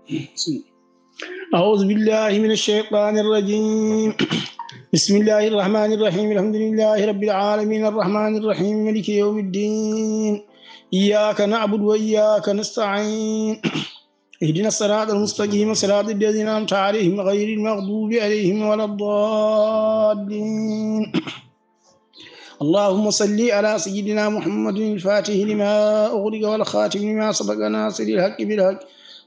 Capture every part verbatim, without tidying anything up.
أعوذ بالله من الشيطان الرجيم. بسم الله الرحمن الرحيم. الحمد لله رب العالمين. الرحمن الرحيم. مالك يوم الدين. إياك نعبد وإياك نستعين. اهدنا الصراط المستقيم. صراط الذين أنعمت عليهم غير المغضوب عليهم ولا الضالين. اللهم صل على سيدنا محمد الفاتح لما أغلق والخاتم لما سبق ناصر الحق بالحق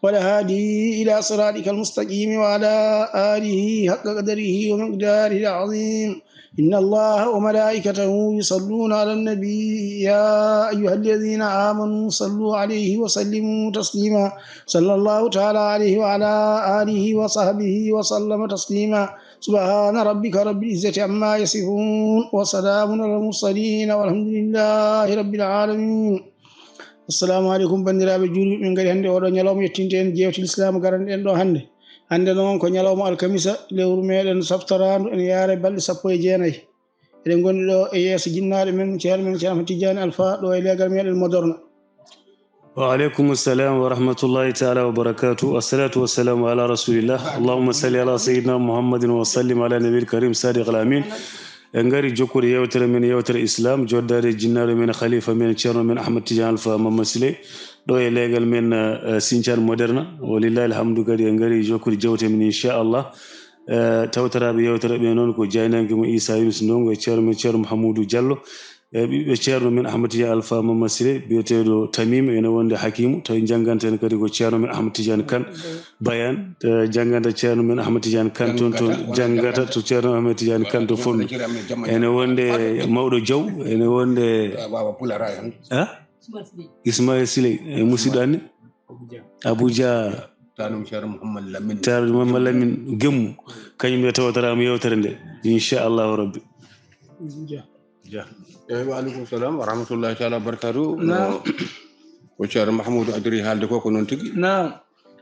والهادي إلى صراطك المستقيم وعلى آله حق قدره ومقداره العظيم. إن الله وملائكته يصلون على النبي، يا أيها الذين آمنوا صلوا عليه وسلموا تسليما. صلى الله تعالى عليه وعلى آله وصحبه وسلم تسليما. سبحان ربك رب العزة عما يصفون، وسلام على المرسلين، والحمد لله رب العالمين. Assalamu aleykum, banndiraaɓe juulɓe, min ngari hannde oɗo ñalawma yettinde en jeewte lislaam garanɗe en ɗo hannde. Hannde noon ko ñalawma alkamisa, lewru meɗen saftoraandu, ene yaara e balɗe sappo e jeenayi. Eɗen ngonndi ɗo e yeeso jinnaaɗo men, ceerno men, Ceerno Ahmad Tidiane Alpha, ɗo e leegal meɗen Moderna. Wa aleykum salam wa rahmatullahi taala wa barakatuh. Assalatu wassalamu ala rasulillah. Allahumma salli ala sayyidina Muhammadin wa sallim ala nabiyil karim sadiq al amin. En ngari jokkude yewtere men, yewtere Islam, joddaade e jinnaaɗo men, khalifa men, ceerno men Ahmad Tidiane Alpha Mama Sile, ɗo e leegal men, eh, Sinthiane Moderna. Walillahi alhamdu, kadi en ngari jokkude jewte men, inchallah. Eh, tawtoraaɓe yewtere ɓe noon ko jaaynanke mo Issa Yunus Ndongo e ceerno men Ceerno Mahamoudou Diallo, e ɓiɓɓe ceerno men Ahmad Tidiane Alpha Mama Sile, biyeteeɗo Tamim, ene wonde Hakimu, tawi jannganta en kadi ko ceerno men Ahmad Tidiane Kane Bayan, eh, jannganta ceerno men Ahmad Tidiane Kane toon, toon janngata to ceerno Ahmad Tidiane Kane to Fondo. Ene wonde mawɗo Diaw, ene wonde, ah? Ismail Sile, e musidɗo anne? Abuja. Tanum Ceerno Mouhammad Lamine. Ceerno Mouhammad Lamine Gemmu, kañum e tawtoraama yewtere nde, inchallahu rabbi. Dia. Dia. Eyyi, wa aleykum salam wa rahmatullahi taala wa barakatuh. Naam. Ko Ceerno Mahmoudou Adri haalde ko, ko noon tigi. Naam.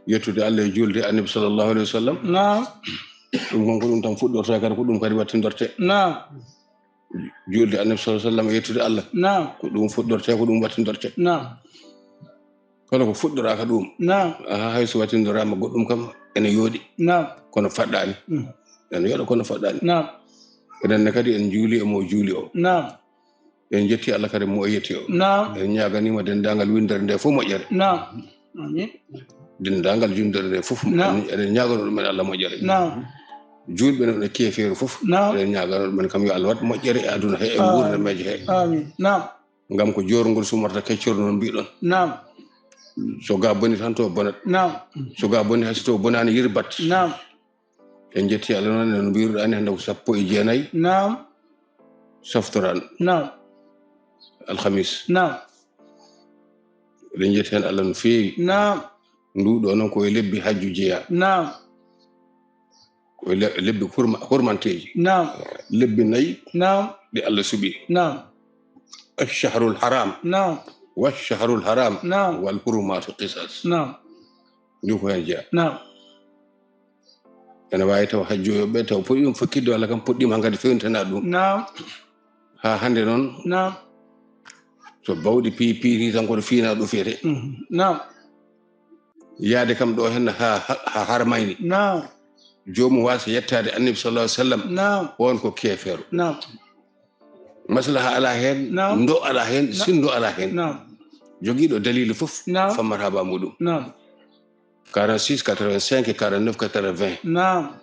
Yettude Allah e juulde Annabi sallallahu alayhi wa sallam. Naam. Ɗum kon ko ɗum tan fuɗɗorta, kadi ko ɗum kadi wattindorte. Naam. Juulde Annabi sallallahu alayhi wa sallam, yettude Allah. Naam. Ko ɗum fuɗɗorte, ko ɗum wattindorte. Naam. Kono ko fuɗɗoraaka ɗum. Naam. Aha, hay so wattindoraama goɗɗum kam, ene yooɗi. Naam. Kono faɗɗaani. Mm. Ene yooɗa kono faɗɗaani. Naam. Enen ne kadi en juuli e mo juuli o. Naam. En jetti Allah kadi mo o yetti o. Naam. En ñaaganiima denndaangal winndere nde fof moƴƴere. Naam. Amin. Denndaangal winndere nde fof, naam, en, eɗen ñaagano ɗumen Allah moƴƴere. Naam. Juulɓe no, no keefeero fof, naam, eɗen ñaagano ɗumen kam yo Allah waɗ moƴƴere e aduna he, e, amin, nguurdameeje he. Amin. Naam. Ngam ko joorngol sumarta keccor, noon mbiɗon. Naam. So ga boni tan to bonat. Naam. So ga boni hay so to bonaani yirbat. Naam. En jetti Allah noon, no mbiruɗaa ni, hannde ko sappo e jeenayi. Naam. Saftoran. Naam. Alhamis. Naam. Eɗen jetti heen Allah no feewi. Naam. Ndu ɗo noon ko e lebbi hajju jeyaa. Naam. Ko e le-, lebbi hurma-, hurmanteeji. Naam. Lebbi nayi, naam, ɗi Allah suɓi. Naam. Ash-shahrul haram. Naam. Wash-shahrul haram. Naam. Wal hurumatu qisas. Naam. Ndu ko heen jeyaa. Naam. Ene waawi taw hajjoyooɓe ɓe taw puɗɗiima fakkitde walla kam puɗɗiima hankadi fewnitana ɗum. Naam. Haa hannde noon, naam, so bawɗi piyi piyti tan koto fiina ɗo fiyete. Mhm. Naam. Yaade kam ɗo heen haa, haa, haa harmayni. Naam. Joomum waasa yettaade Annabi sallallahu alaihi wasallam. Naam. On ko keefeero. Naam. Maslaha alaa heen, naam, ndo alaa heen, na-, sinndo alaa heen. Naam. Jogiiɗo daliilu fof, naam, fammat haaba muɗum. Naam. Quarante-six, quatre-vingt-cinq, quarante-neuf, quatre-vingts. Naam.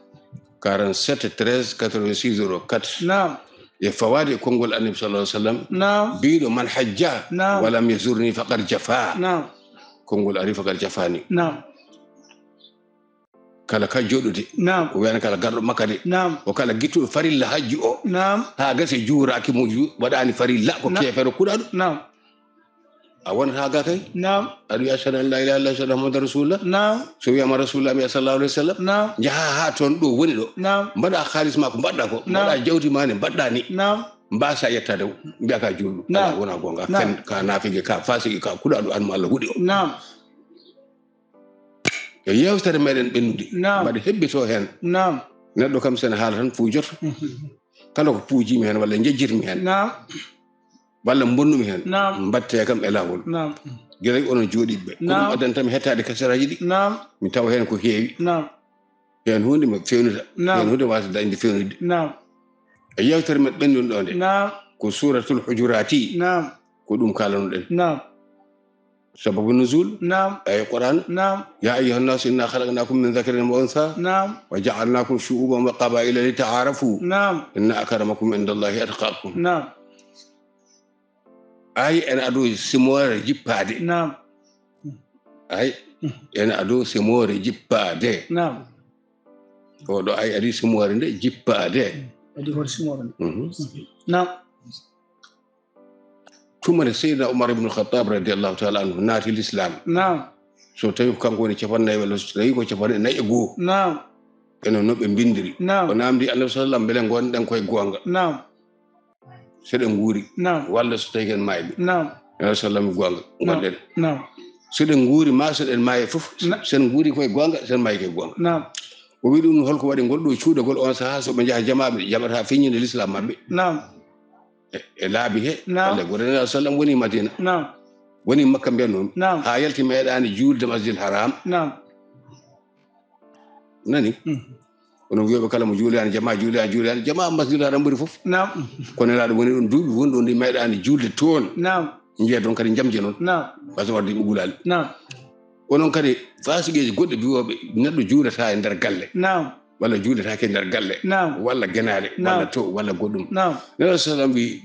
Quarante-sept, treize, quatre-vingt-six, zéro quatre. Naam. E fawaade e konngol Annabi sallallahu alaihi wasallam. Naam. Biiɗo, "Man hajja, naam, walam yazurni faqad jafa." Naam. Konngol ari faqad jafani. Naam. Kala ka joɗude, naam, o wiyani kala garɗo Makka de. Naam. O kala gittuɗo farilla hajju o. Naam. Haa gasi juuraaki mo ju-, waɗaani farilla, ko, na-, keefeero kuɗaɗo. Naam. A wonata ga kay? Naam. Aɗa wiya, "Ashhadu an la ilaha illallah, ashhadu anna Muhammadan rasulullah." Naam. So wiyama rasulullah, mi sallallahu alaihi wasallam. Naam. Njaha ha toon ɗo woni ɗo. Naam. Mbaɗa haalis ma ko mbaɗɗa ko. Naam. Mbaɗa jawdi ma ne mbaɗɗa ni. Naam. Mbasa yettade, mbiya ka juulɗo. Naam. Ala, wona gonga. Naam. Fen, ka naafige, ka fasigi, ka kuɗaɗo, an mo Allah huɗi o. Naam. E yewtere meɗen ɓennude. Naam. Mbaɗa hebbito hen. Naam. Neɗɗo kam sene haala tan puujoto. Mhm. Kala ko puujimi hen walla jejjitmi hen. Naam. walla mbonnumi heen, naam, mbattee kam e laawol. Naam. Gila onon jooɗiiɓe ɓe. Ko ɗum, naam, addanta mi hettaade kasaraaji ɗi. Naam. Mi tawa heen ko heewi. Naam. Heen huunde mi feewnude. Naam. Heen huunde waasde dañde feewnude. Naam. E yeewtere men ɓenndude ɗo nde. Naam. Ko Suuratul Hujuraati. Naam. Ko ɗum kaalanoɗen. Naam. Sababu nuzul. Naam. Aya Qur'an. Naam. يا أيها الناس إنا خلقناكم من ذكر وأنثى. Naam. وجعلناكم شعوبا وقبائل لتعارفوا. Naam. إن أكرمكم عند الله أتقاكم. Naam. Ay, ene adoo simoore jippaade. Naam. Ay, ene adoo simoore jippaade. Naam. Oɗo ay adii simoore nde jippaade. Adii hoore simoore nde. Mhm. Naam. Tuma nde Seydina Umar ibn Khattab radiyallahu ta'ala anhu naati l'islam. Naam. So tawi ko kanko woni capannayyi walla so tawi ko capanɗe nayi e goo. Naam. Ene no ɓe mbindiri. Naam. O namdi Annabi sallallahu alaihi wasallam, mbele ngonɗen koye goonga? Naam. Seɗen nguuri. Naam. Walla so tawi ko en maayɓe? Naam. Annabi sallallahu alaihi wasallam, goonga. Naam. Ngonɗen. Naam. Seɗen nguuri ma seɗen maayi fof, na- sen nguuri koye goonga, sen maayi koye goonga. Naam. O wi ɗum, holko waɗi ngol ɗo cuuɗagol on sahaa so ɓe njaha jamaaɓe, jaɓata feññinde l'islam maɓɓe? Naam. E, e laabi he, naam, walla gure Annabi sallam woni Madina. Naam. Woni Makka mbiyan noon. Naam. Haa yalti meeɗaani juulde Masjidil Haram. Naam. Nani? Mhm. Onon wiyoɓe kala mo juulaani jamaa, juulaani, juulaani jamaa, Masjidil Haram ɓuri fof. Naam. Kono Nelaaɗo woni ɗon duuɓi woni ɗon ɗi meeɗaani juulde toon. Naam. Njiya ɗon kadi njamje noon. Naam. Parce que wadde ɓe gulaali. Naam. Onon kadi faasiqeeji goɗɗe biwooɓe neɗɗo juulata e nder galle. Naam. Walla juulataake e nder galle. Naam. Walla genaale, naam, walla to, walla goɗɗum. Naam. Nelaaɗo sallam wi,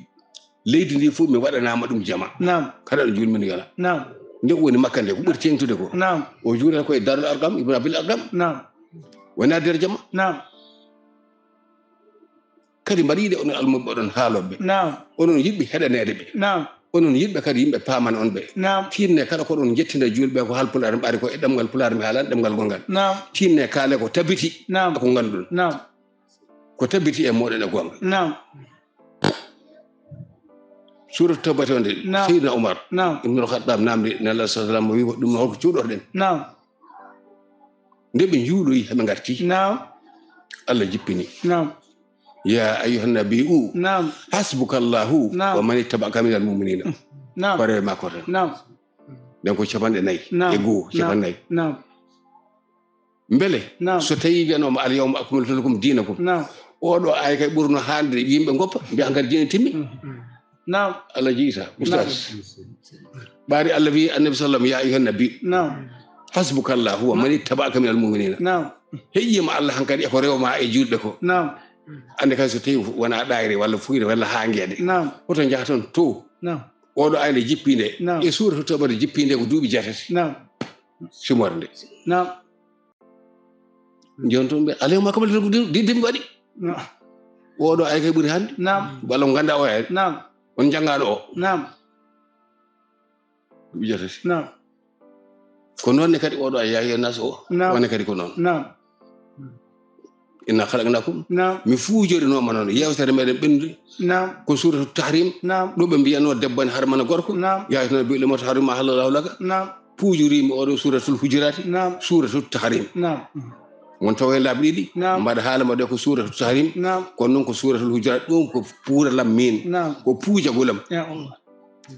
leydi ndi fof mi waɗanaama ɗum jama. Naam. Kala ɗo juulmi mi yona. Naam. Nde o woni Makka nde, ko ɓuri teeŋtude ko. Naam. O juulata ko e Darul Arqam, Ibn Abil Arqam. Naam. Wona nder jama. Naam. Kadi mbaɗi ɗe onon almuɓɓe, oɗon haalooɓe. Naam. Onon yiɗɓe heɗaneede ɓe. Naam. Onon yiɗɓe kadi yimɓe paamana on ɓe. Naam. Tinne kala ko ɗon jettina juulɓe ko haal Pulaar mbaɗi ko e ɗemngal Pulaar mi haalan ɗemngal gongal. Naam. Tinne kaale ko tabiti. Naam. Ko ngannduɗon. Naam. Ko tabiti e mooɗon e goonga. Naam. Suuratu Tawbati wonde, naam, Seydina Umar, naam, ibnul Khattab namdi Nelaaɗo sallallahu alaihi wasallam, o wi ko ɗum holko cuuɗorɗen? Naam. Nde ɓe njuuloyi, heɓe ngarti. Naam. Allah jippini. Naam. يا أيها النبي, naam, حسبك الله, naam, ومن اتبعك من المؤمنين. Naam. Ko rewe makko tan. Naam. Nden ko capanɗe nayi, naam, e goo, naam, capanɗe nayi. Naam. Mbele, naam, so tawi wiyanooma, "Al yawma akmaltu lakum dinakum." Naam. Oɗo ay kay ɓurno hande yimɓe ngoppa, mbiya hankadi diine timmi. Mm. Naam. Allah jiyta, ustaz. Naam. Ɓaari Allah wi Annabi sallam, "Ya ayyuhan nabi, naam, hasbuka Allahu wa man ittaba'aka minal mu'minina." Naam. Heƴƴima Allah hankadi e ko rewma e julɓe ko. Naam. Ande kay so tawi wona ɗayre walla fuyre walla haa ngeede. Naam. Hoto njahaton to. Naam. Oɗo ayna jippinde. Naam. E suuratu Tawbata jippinde ko duuɓi jeetati. Naam. Simorde. Naam. Jooni toon ɓe, "Alayhi ma kamal di, di, di mi waɗi." Naam. Oɗo ay kay ɓuri hannde. Naam. Walla mo ngannduɗaa o ay. Naam. On njanngaano o. Naam. Duuɓi jeetati. Naam. Ko noon ne kadi oɗo ay, "Ya ayyuhan nas" o. Naam. Wonde kadi ko noon. Naam. "Inna khalaqnakum." Naam. Mi fuujorinooma noon. Yeewtere meɗen ɓennude. Naam. Ko Suuratu Tahrim. Naam. Ɗo ɓe mbiyanoo debbo ne harmana gorko. Naam. "Ya ayyuhan nabiyyu lima tuharrimu ma ahallallahu laka." Naam. Puujoriimi oɗo Suuratul Hujuraati. Naam. Suuratul Tahrim. Naam. Mon tawa heen laabi ɗiɗi. Naam. Mbaɗa haala mbaɗe ko Suuratul Tahrim. Naam. Kono noon ko Suuratul Hujuraati. Ɗum ko puuralam miin. Naam. Ko puujagol am. Ya Allah.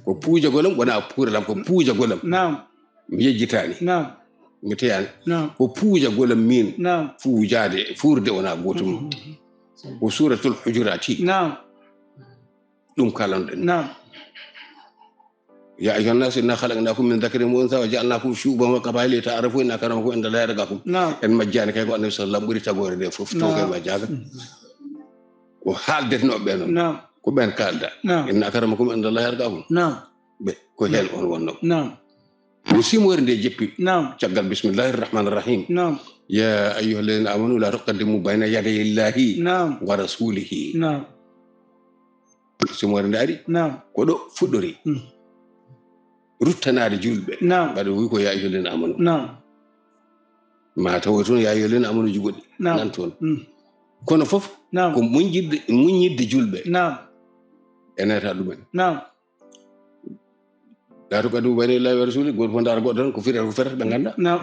Ko puujagol am, wonaa puuralam, ko puujagol am. Naam. Mi yejjitaani. Naam. Mi teyaani. Naam. Ko puujagol am miin. Naam. Fuujaade, fuurde wonaa gootum. Mhm. Ko Suuratul Hujuraati. Naam. Ɗum kaalanɗen. Naam. "Ya ayyuhan nas, inna khalaqnakum min dhakarin wa untha wa ja'alnakum shu'uban wa qaba'ila lita'arafu, inna akramakum indallahi atqakum." Naam. En majjaani kay ko Annabi sallallahu alaihi wasallam ɓuri tagoore nde fof. Naam. Taw kay majjaaka. Mm. Ko haaldetnooɓe ɓe noon. Naam. Ko ɓeen kaalda. Naam. "Inna akramakum indallahi atqakum." Naam. Ɓe, ko heen on wonnoo. Naam. Nde simoore nde jippi. Naam. Caggal bismillahir rahmanir rahim. Naam. "Ya ayyuhalladhina amanu la tuqaddimu bayna yadayi llahi, naam, wa rasulihi." Naam. Simoore nde ari. Naam. Ko ɗo fuɗɗori. Mm. Ruttanaade julɓe. Naam. Mbaɗa wi ko "Ya ayyuhalladhina amanu." Naam. Ma tawo toon "Ya ayyuhalladhina amanu" ji goɗɗi. Naam. Nan toon. Mm. Kono fof, naam, ko muñjidde, muññidde julɓe. Naam. E neta ɗumen. Naam. "La tuqaddimu bayna yadayi llahi wa rasuli", gooto fof ndaara goɗɗo tan, ko firata, ko firata, ɓe ngannda. Naam.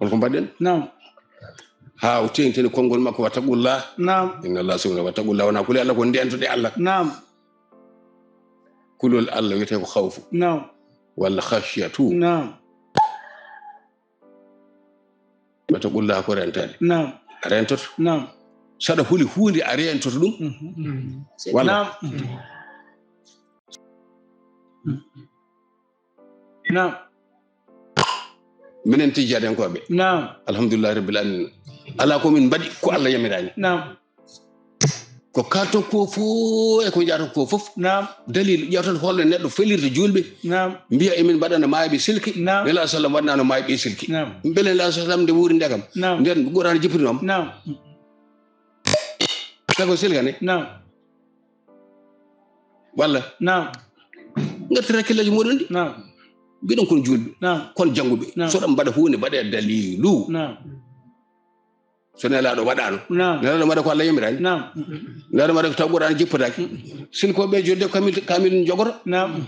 Holko mbaɗɗen? Naam. Haa o teeŋtini konngol makko, "Wattaqullah." Naam. "Inna llaha sami'un alim." Wattaqullah, wona kuli Allah, ko ndeentoɗe Allah. Naam. Kulol Allah wiyetee ko khawfu. Naam. Walla khashiyatu. Naam. Wata qullaha ko rentade. Naam. A rentoto. Naam. Saɗa huli huunde a rentoto ɗum. Mhm. Walla. Naam. Naam. Minen tijjadenkooɓe. Naam. Alhamdulillahi rabbil alamin. Alaa ko min mbaɗi ko Allah yamirani. Naam. Ko kalton ko fof e ko jaaton ko fof. Naam. Dalil ƴewtan holno neɗɗo felirta julɓe. Naam. Mbiya emin mbaɗana maayɓe silki. Naam. Nela sallam waɗnano maayɓe silki. Naam. Mbele nela sallam nde wuuri nde kam. Naam. Nden Qur'an jippinoma. Naam. Tago silka ne. Naam. Walla? Naam. Ngartira hakkillaji moɗon ɗi. Naam. Mbiɗon kon julɓe. Naam. Kon jannguɓe. Naam. So ɗon mbaɗa huunde, mbaɗe dalilu. Naam. So nelaaɗo waɗaano. Naam. Nelaaɗo waɗa ko Allah yamirani. Naam. Nelaaɗo waɗa ko taw Qur'an jippotaaki. Silkooɓe jodde kamil, kamil jogoto. Naam.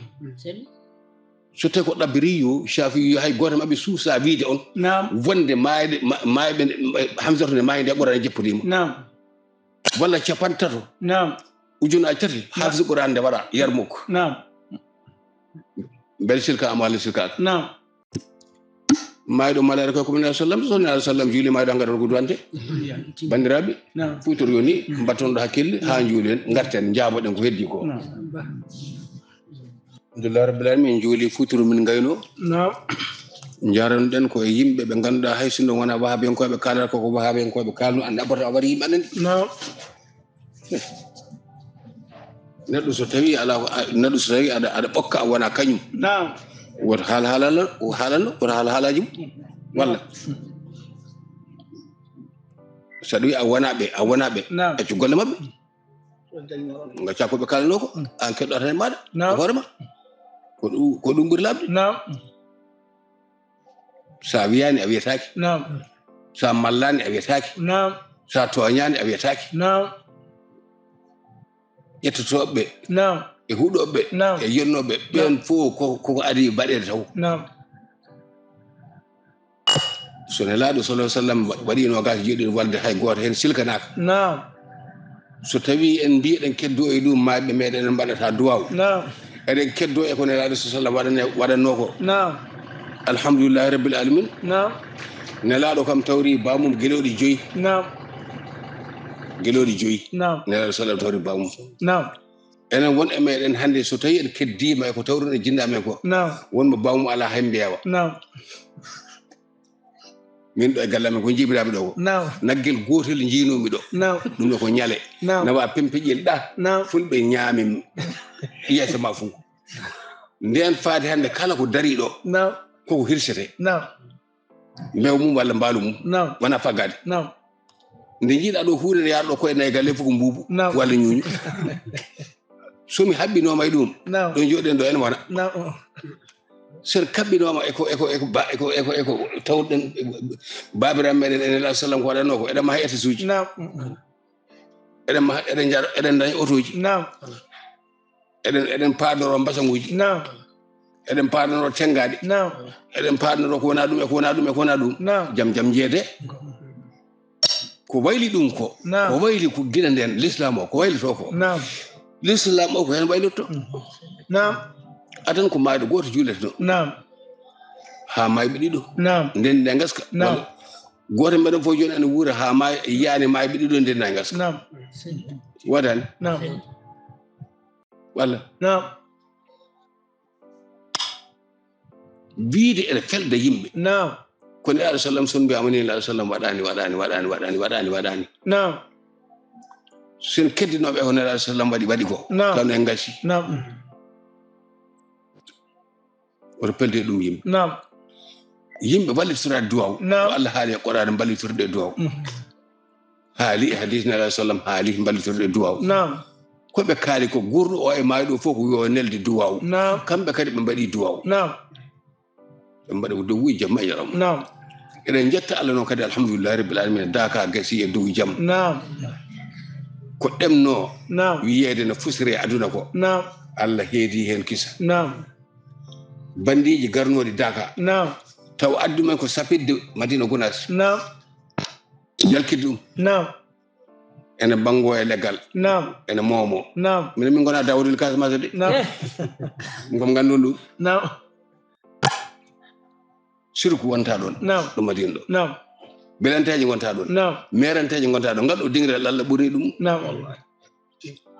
So tawi ko ɗabbiriyo, Shafi'i, hay gooto maɓɓe suusa wiide on. Naam. Wonde maayde, ma-, maayɓe, Hamzatu ne maayi nde Qur'an jippodiima. Naam. Walla capanɗe tato. Naam. Ujunaaji tati, naam, hafiz Qur'an nde waɗa Yarmuk. Naam. Mbele silka am walla silkaaka? Naam. Maayɗo malaare ko ko min sallam, so Nelaaɗo sallam juuli maayɗo hankkadi ko duwante. Banndiraaɓe, naam, fuutor yoni, mm, mbatton ɗo hakkille, haa njuulen, ngarten, njaaboɗen ko heddi ko. Naam. Alhamdulillah rabbil alamin, en juuli fuutor min ngayno. Naam. Njaranɗen ko e yimɓe ɓe ngannduɗaa hay sinno wonaa wahabiyankooɓe kaalata ko ko wahabiyankooɓe kaalno, annda ɓota a wari yimɓe amen. Naam. Neɗɗo so tawi alaa ko, a, neɗɗo so tawi aɗa, aɗa ɓokka a wona kañum. Naam. Woto haal haalala, o haalanno, woto haal haalaaji mum. Walla. Naam. Saɗa wiya a wona ɓe, a wona ɓe. Naam. Accu golle maɓɓe. Ngacca ko ɓe kaalanoo ko, mm, an keɗɗo tan e maaɗa, naam, e hoore ma. Ko ɗum, ko ɗum ɓuri laaɓde. Naam. Sa wiyaani, a wiyataake. Naam. Sa mallaani, a wiyataake. Naam. Sa tooñaani, a wiyataake. Naam. Ƴettotooɓe, naam, e huɗooɓe, naam, e yonnooɓe, naam, ɓeen fof ko, ko, ko adii baɗeede taw. Naam. So Nelaaɗo sallallahu alaihi wasallam wa-, waɗi noogaas jeeɗiɗi walde, hay gooto heen silkanaaka. Naam. So tawii en mbiiɗen keddo e ɗum, maayɓe meeɗen en mbaɗata duwaaw. Naam. Eɗen keddo e ko Nelaaɗo sallallahu alaihi wasallam waɗane-, waɗannoo ko. Naam. Alhamdulillahi rabbil alamin. Naam. Nelaaɗo kam tawri baamum gelooɗi joyi. Naam. Gelooɗi joyi. Naam. Nelaaɗo sallallahu tawri baamum. Naam. Enen won e meeɗen hannde so tawii en keddiima e ko tawruɗen e jinnaaɓe men ko. Naam. Won mo baamum alaa hay mbeewa. Naam. Min ɗo e galle amen ko jibinaaɓe ɗo ko. Naam. Naggel gootel njiinoomi ɗo. Naam. Ɗum ɗo ko ñale. Naam. Nawa pempeƴel ɗa. Naam. Fulɓe ñaami yeeso ma fuu. Ndeen faade hannde kala ko darii ɗo. Naam. Koko hirsete. Naam. Mbeewa mum walla mbaalu mum. Naam. Wona faggaade. Naam. Nde njiiɗaa ɗo huunde nde yaarɗo koye nayi galle fof ko mbuubu. Naam. Walla ñuuñu. So mi haɓɓinooma e ɗum, naam, ɗo njooɗen ɗo ene wona. Naam. So en kaɓɓinooma e ko, e ko, e ko ba-, e ko, e ko, e ko tawɗen baabiraaɓe meɗen ene la sallam ko waɗatnoo ko, eɗen maha étages uji. Naam. Eɗen maha, eɗen njara, eɗen daña otoji. Naam. Eɗen, eɗen paadoro mbasaguuji. Naam. Eɗen paadoro tenngaade. Naam. Eɗen paadoro ko wona ɗum, e ko wona ɗum, e ko wona ɗum. Naam. Jam jam jeede. Ko wayli ɗum ko. Naam. Ko wayli ko gila nden, l'islam o, ko waylitoo ko. Naam. L'islam o ko heen waylitto. Naam. Adan ko maayɗo gooto juuletnoo. Naam. Haa maayɓe ɗiɗo. Naam. Nden nde ngaska. Naam. Walla gooto meɗen fof jooni ene wuura haa maay-, yaani maayɓe ɗiɗo nden nde ngaska. Naam. Waɗaani? Naam. Walla? Naam. Wiide ene felda yimɓe. Naam. Ko Nelaaɗo sallam son mbiyaama ni, Nelaaɗo sallam waɗaani, waɗaani, waɗaani, waɗaani, waɗaani, waɗaani. Naam. Sen keddinooɓe ko Nelaaɗo sallam waɗi, waɗi ko. Naam. Tan en ngasi. Naam. Woto pelde ɗum yimɓe. Naam. Yimɓe wallitoraade duwaaw. Naam. Ko Allah haali e Qur'aana wallitoraade duwaaw. Mhm. Haali e hadiis Nelaaɗo sallam haali wallitoraade duwaaw. Naam. Ko ɓe kaali ko guurɗo o e maayɗo fof ko yo nelde duwaaw. Naam. Kamɓe kadi ɓe mbaɗi duwaaw. Naam. Ɓe mbaɗa ko dow e jam e yaram. Naam. Eɗen njetta Allah noon kadi, alhamdulillahi rabbil alamin, daaka gasi e dow jam. Naam. Ko ɗemnoo, naam, wiyeede no fusre aduna ko. Naam. Allah heedi heen kisa. Naam. Bandiiji garnooɗi daaka. Naam. Taw addu men ko sapidde Madina Gunaas. Naam. Jalkidde ɗum. Naam. ene banngo e leggal. Naam. Ene moomo. Naam. Minen min ngona Daawuda Casamance de. Naam. Ngom nganndon ɗum. Naam. Sirku wonta ɗon. Naam. Ɗum Madina ɗo. Naam. Belanteeje ngonta ɗon. Naam. Meeranteeje ngonta ɗon. Ngal ɗo dingiral Allah ɓuri ɗum. Naam.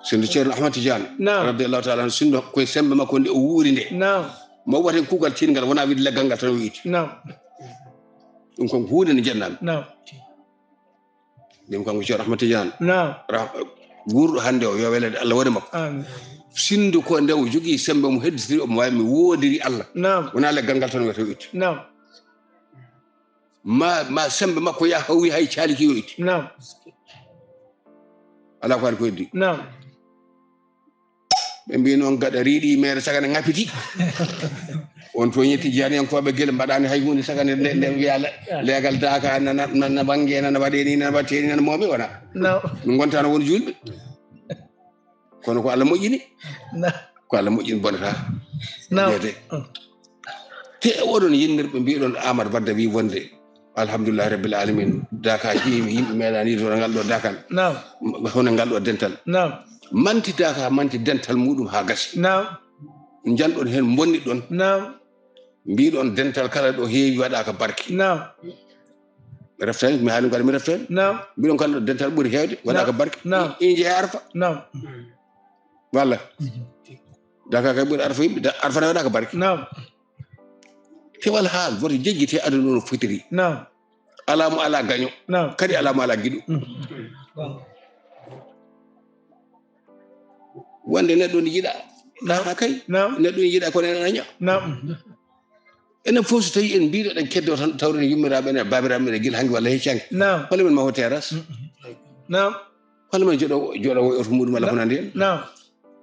Sinno Ceerno Ahmad Tidiane. Naam. Radiyallahu ta'ala anhu, sinno koye sembe makko nde o wuuri nde. Naam. Mo waɗen kuugal tiingal wona wiide leggal ngal tan o wiiti. Naam. Ɗum kon huunde nde jennami. Naam. Ɗum kanko Ceerno Ahmad Tidiane. Naam. Ra-, guurɗo hannde o, yo welede Allah wone makko. Amiin. Sinno ko nde o jogii sembe mo hedditiri, omo waawi mi woodiri Allah. Naam. Wona leggal ngal tan wiyata o itti. Naam. Ma, ma sembe makko ya hawri hay caaliki o itti. Naam. Alaa ko waɗi ko heddi. Naam. Ɓe mbi noon gaɗa riiɗi meere sagane ŋapiti. On tooñi Tijjaaniyankooɓe gila mbaɗaani hay huunde sagane nde, nde wiya le-, leegal daaka nana, nana bannge, nana waɗe ni, nana waɗte ni, nana mooɓe wona. Naam. Min ngontaano won juulɓe. Kono ko Allah moƴƴini. Naam. Ko Allah moƴƴini bonata. Naam. Jeete. Mm. Te oɗon yinnirɓe mbiɗon Amadou Badda wi wonde, alhamdulillahi rabbil alamin, daaka yimi yimɓe meeɗani yiidoto ngal ɗo daakal. Naam. M-, hono ngal ɗo dental. Naam. Manti daaka, manti dental muɗum haa gasi. Naam. Njanɗon heen, mbonniɗon. Naam. Mbiɗon dental kala ɗo heewi waɗaaka barke. Naam. Mi reftaani, mi haali ngal mi reftaani. Naam. Mbiɗon kala ɗo dental ɓuri heewde, waɗaaka Naam. barke. Naam. I-, i jeeya Arfa. Naam. Walla? Mhm. Daaka kay ɓuri Arfa yimɓe, da-, Arfa na waɗaaka barke. Naam. Kewal haal, woto jejjite aduna no fotiri. Naam. Alaa mo alaa gaño. Naam. Kadi alaa mo alaa giɗo. Mm. Wonde neɗɗo ne yiɗa. Naam. Haa kay. Naam. Neɗɗo ne yiɗa kono ene aña. Naam. Enen fof so tawi en mbiɗo ɗen keddo tan tawde yummiraaɓe en e baabiraaɓe men e gila hanki walla hecci hanki. Naam. Hol men maho terrasse? Mm. Naam. Hol men joɗo, joɗo e oto muɗum walla Naam. ko nandi hen? Naam.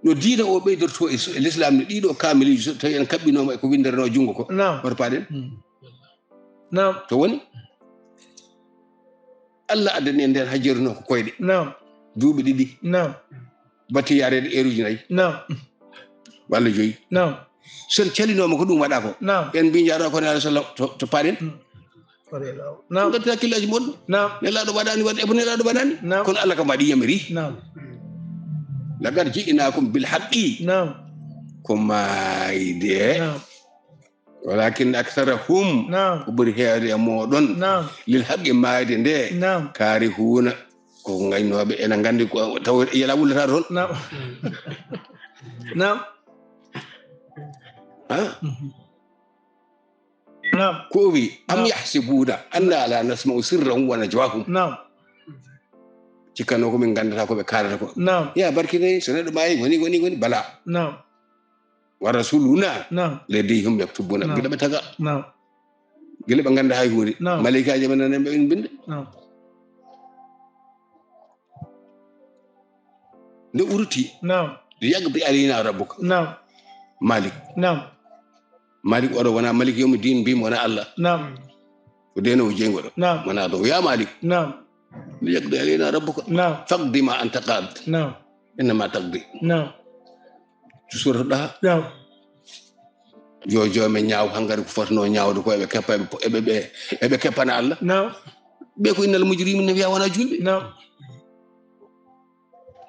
No diina o ɓeydorto e su-, e l'islam ne, ɗiɗo kaamiliji, so tawi en kaɓɓinooma e ko winndere no junngo ko, Naam. hoto paaɗen? Mm. Naam. To woni? Allah addani en nden hajjirno ko koyɗe. Naam. Duuɓi ɗiɗi. Naam. Batti yareede eeruji nayi. Naam. Walla joyi. Naam. So en calinooma ko ɗum waɗa ko. Naam. En mbi jaaɗo ko Nelaaɗo sallam to, to paaɗen. Mm. Naam. Ngadda hakkillaji mon. Naam. Nelaaɗo waɗani wadde, ebo Nelaaɗo waɗani. Naam. Kono Allah kam waɗi yamiri. Naam. Laqad ji'naakum bil haqqi. Naam. Ko maayde. Naam. Walakin aktharahum. Naam. Ko ɓuri heewde e mooɗon. Naam. Lil haqqi maayde nde. Naam. Kaarihuuna. Ko ngaynooɓe ena nganndi ko taw yela wullata toon. Naam. Naam. Ha? Mhm. Naam. Ko o wi, "Am Naam. yahsibuuna anna la nasma'u sirrahum wa najwahum." Naam. Cikkano ko min nganndata ko ɓe kaalata ko. Naam. Ya barkinay, so neɗɗo maayi, woni, woni, woni, bala. Naam. Wa rasuluna Naam. ladayhim yaktubuna. Naam. Gila ɓe taga. Naam. Gila ɓe ngannda hay huunde. Naam. Malaykaaji men nana ɓe ɓen binnde. Naam. Nde uruti. Naam. Yaqdi alayna rabbuka. Naam. Malik. Naam. Malik oɗo wona Malik yawmi din, mbimi wona Allah. Naam. Ko denowo jeyngo ɗo. Naam. Wona ɗo. Ya Malik. Naam. Yaqdi alayna rabbuka. Naam. Faqdi ma anta qad. Naam. Innama taqdi. Naam. Suuratu Ɗaha. Naam. Yo joomen ñaaw hangari ko fotnoo ñaawde ko eɓe keppa, eɓe, eɓe, eɓe, eɓe keppana Allah. Naam. Ɓe ko innal mujrimina wiya wona julɓe. Naam.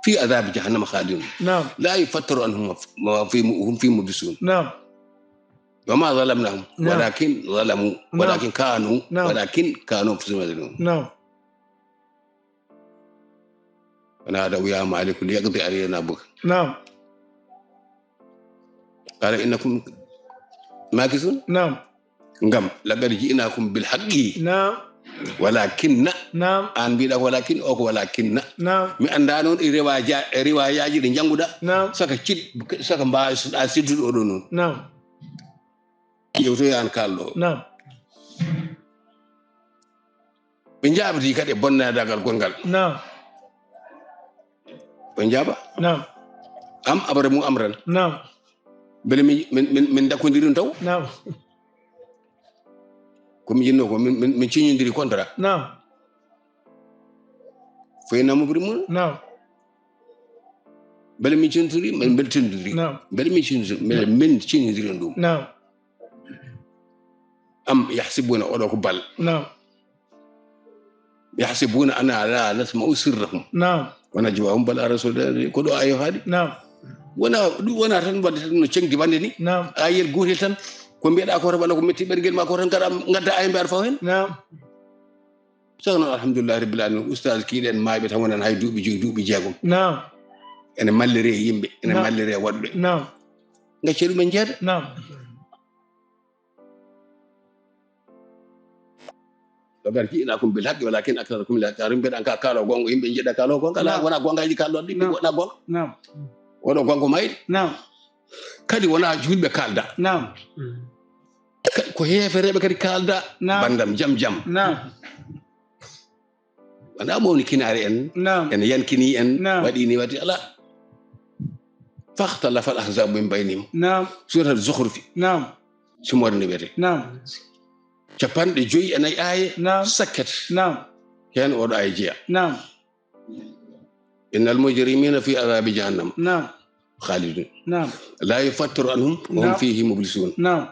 Fi adhabi jahannama khalidun. Naam. La yufattaru anhum ma fi mu-, hum fi mublisun. Naam. Wa ma zalamnahum. Naam. Walakin zalamu. Naam. Walakin kanu. Naam. Walakin kanu anfusahum yazlimun. Naam. Wona ɗo wiya Maliku liyaqdi alayna rabbuka. Naam. Qala innakum makisun. Naam. Ngam laqad ji'nakum bil haqqi. Naam. Walakinna. Naam. An mbiɗa ko walakin, o ko walakinna. Naam. Mi annda noon e riwaya-, e riwayaji ɗi jannguɗa. Naam. Saka cid-, saka mbawi suɗa siddude oɗo noon. Naam. Yewtoya an kalɗo. Naam. Ɓe njaabiti kadi e bonnadagal gongal. Naam. Ɓe njaaba. Naam. Am abramu amran. Naam. Mbele min, min, min, min dakkodiri ɗum taw? Naam. Ko min jinno ko min, min, min ciñodiri contrat. Naam. Fo inna mubrimun. Naam. Mbele min ciñodiri, min mbele ciñodiri. Naam. Mbele min ciñodiri, mbele min ciñodiri ɗum. Naam. Am yahsibuna, oɗo ko bal. Naam. Yahsibuna anna la nasma'u sirrahum. Naam. Wona jiwa um bala rasul ko ɗo ayo haali. Naam. Wona ɗum wona tan wadde tan no ceŋdi wande ni. Naam. Ayel gotel tan ko mbiyeɗa ko tan walla ko metti ɓergel ma ko tan gara ngadda ayo mbiyaɗa faw hen. Naam. Saka noon alhamdulillahi rabbil alamin, ustaz kiiɗen mayɓe tan wonan hay duuɓi joyi duuɓi jeegom. Naam. Ene mallire yimɓe, ene Naam. mallire waɗɓe. Naam. Gacce ɗumen jeede. Naam. Laqad ji'nakum bil haqqi walakin aktharakum lil haqqi karihun. Mbiɗa ka kaalo gonga, yimɓe jiɗa kaalo gonga ala. Naam. Wona gonga yiɗi kalɗon ɗi. Naam. Wona gonga. Naam. Oɗo gonga mayɗi. Naam. Kadi wona julɓe kalda. Naam. Ka- ko heefereɓe kadi kalda. Naam. Bandam jam jam. Naam. Wona mawni kinaari en. Naam. Ene yankini en. Naam. Waɗi ni waɗi ala. Fahtalafa al ahzabu min baynihim. Naam. Surat al zukhrufi. Naam. Sumore nde wiyete. Naam. Capanɗe joyi e nayi aaye. Naam. Sakket. Naam. Heen oɗo aaye jeya. Naam. Innal mujrimina fi azabi jahannam. Naam. Khalidun. Naam. La yufattaru anhum wa hum Naam. fihi mublisun. Naam.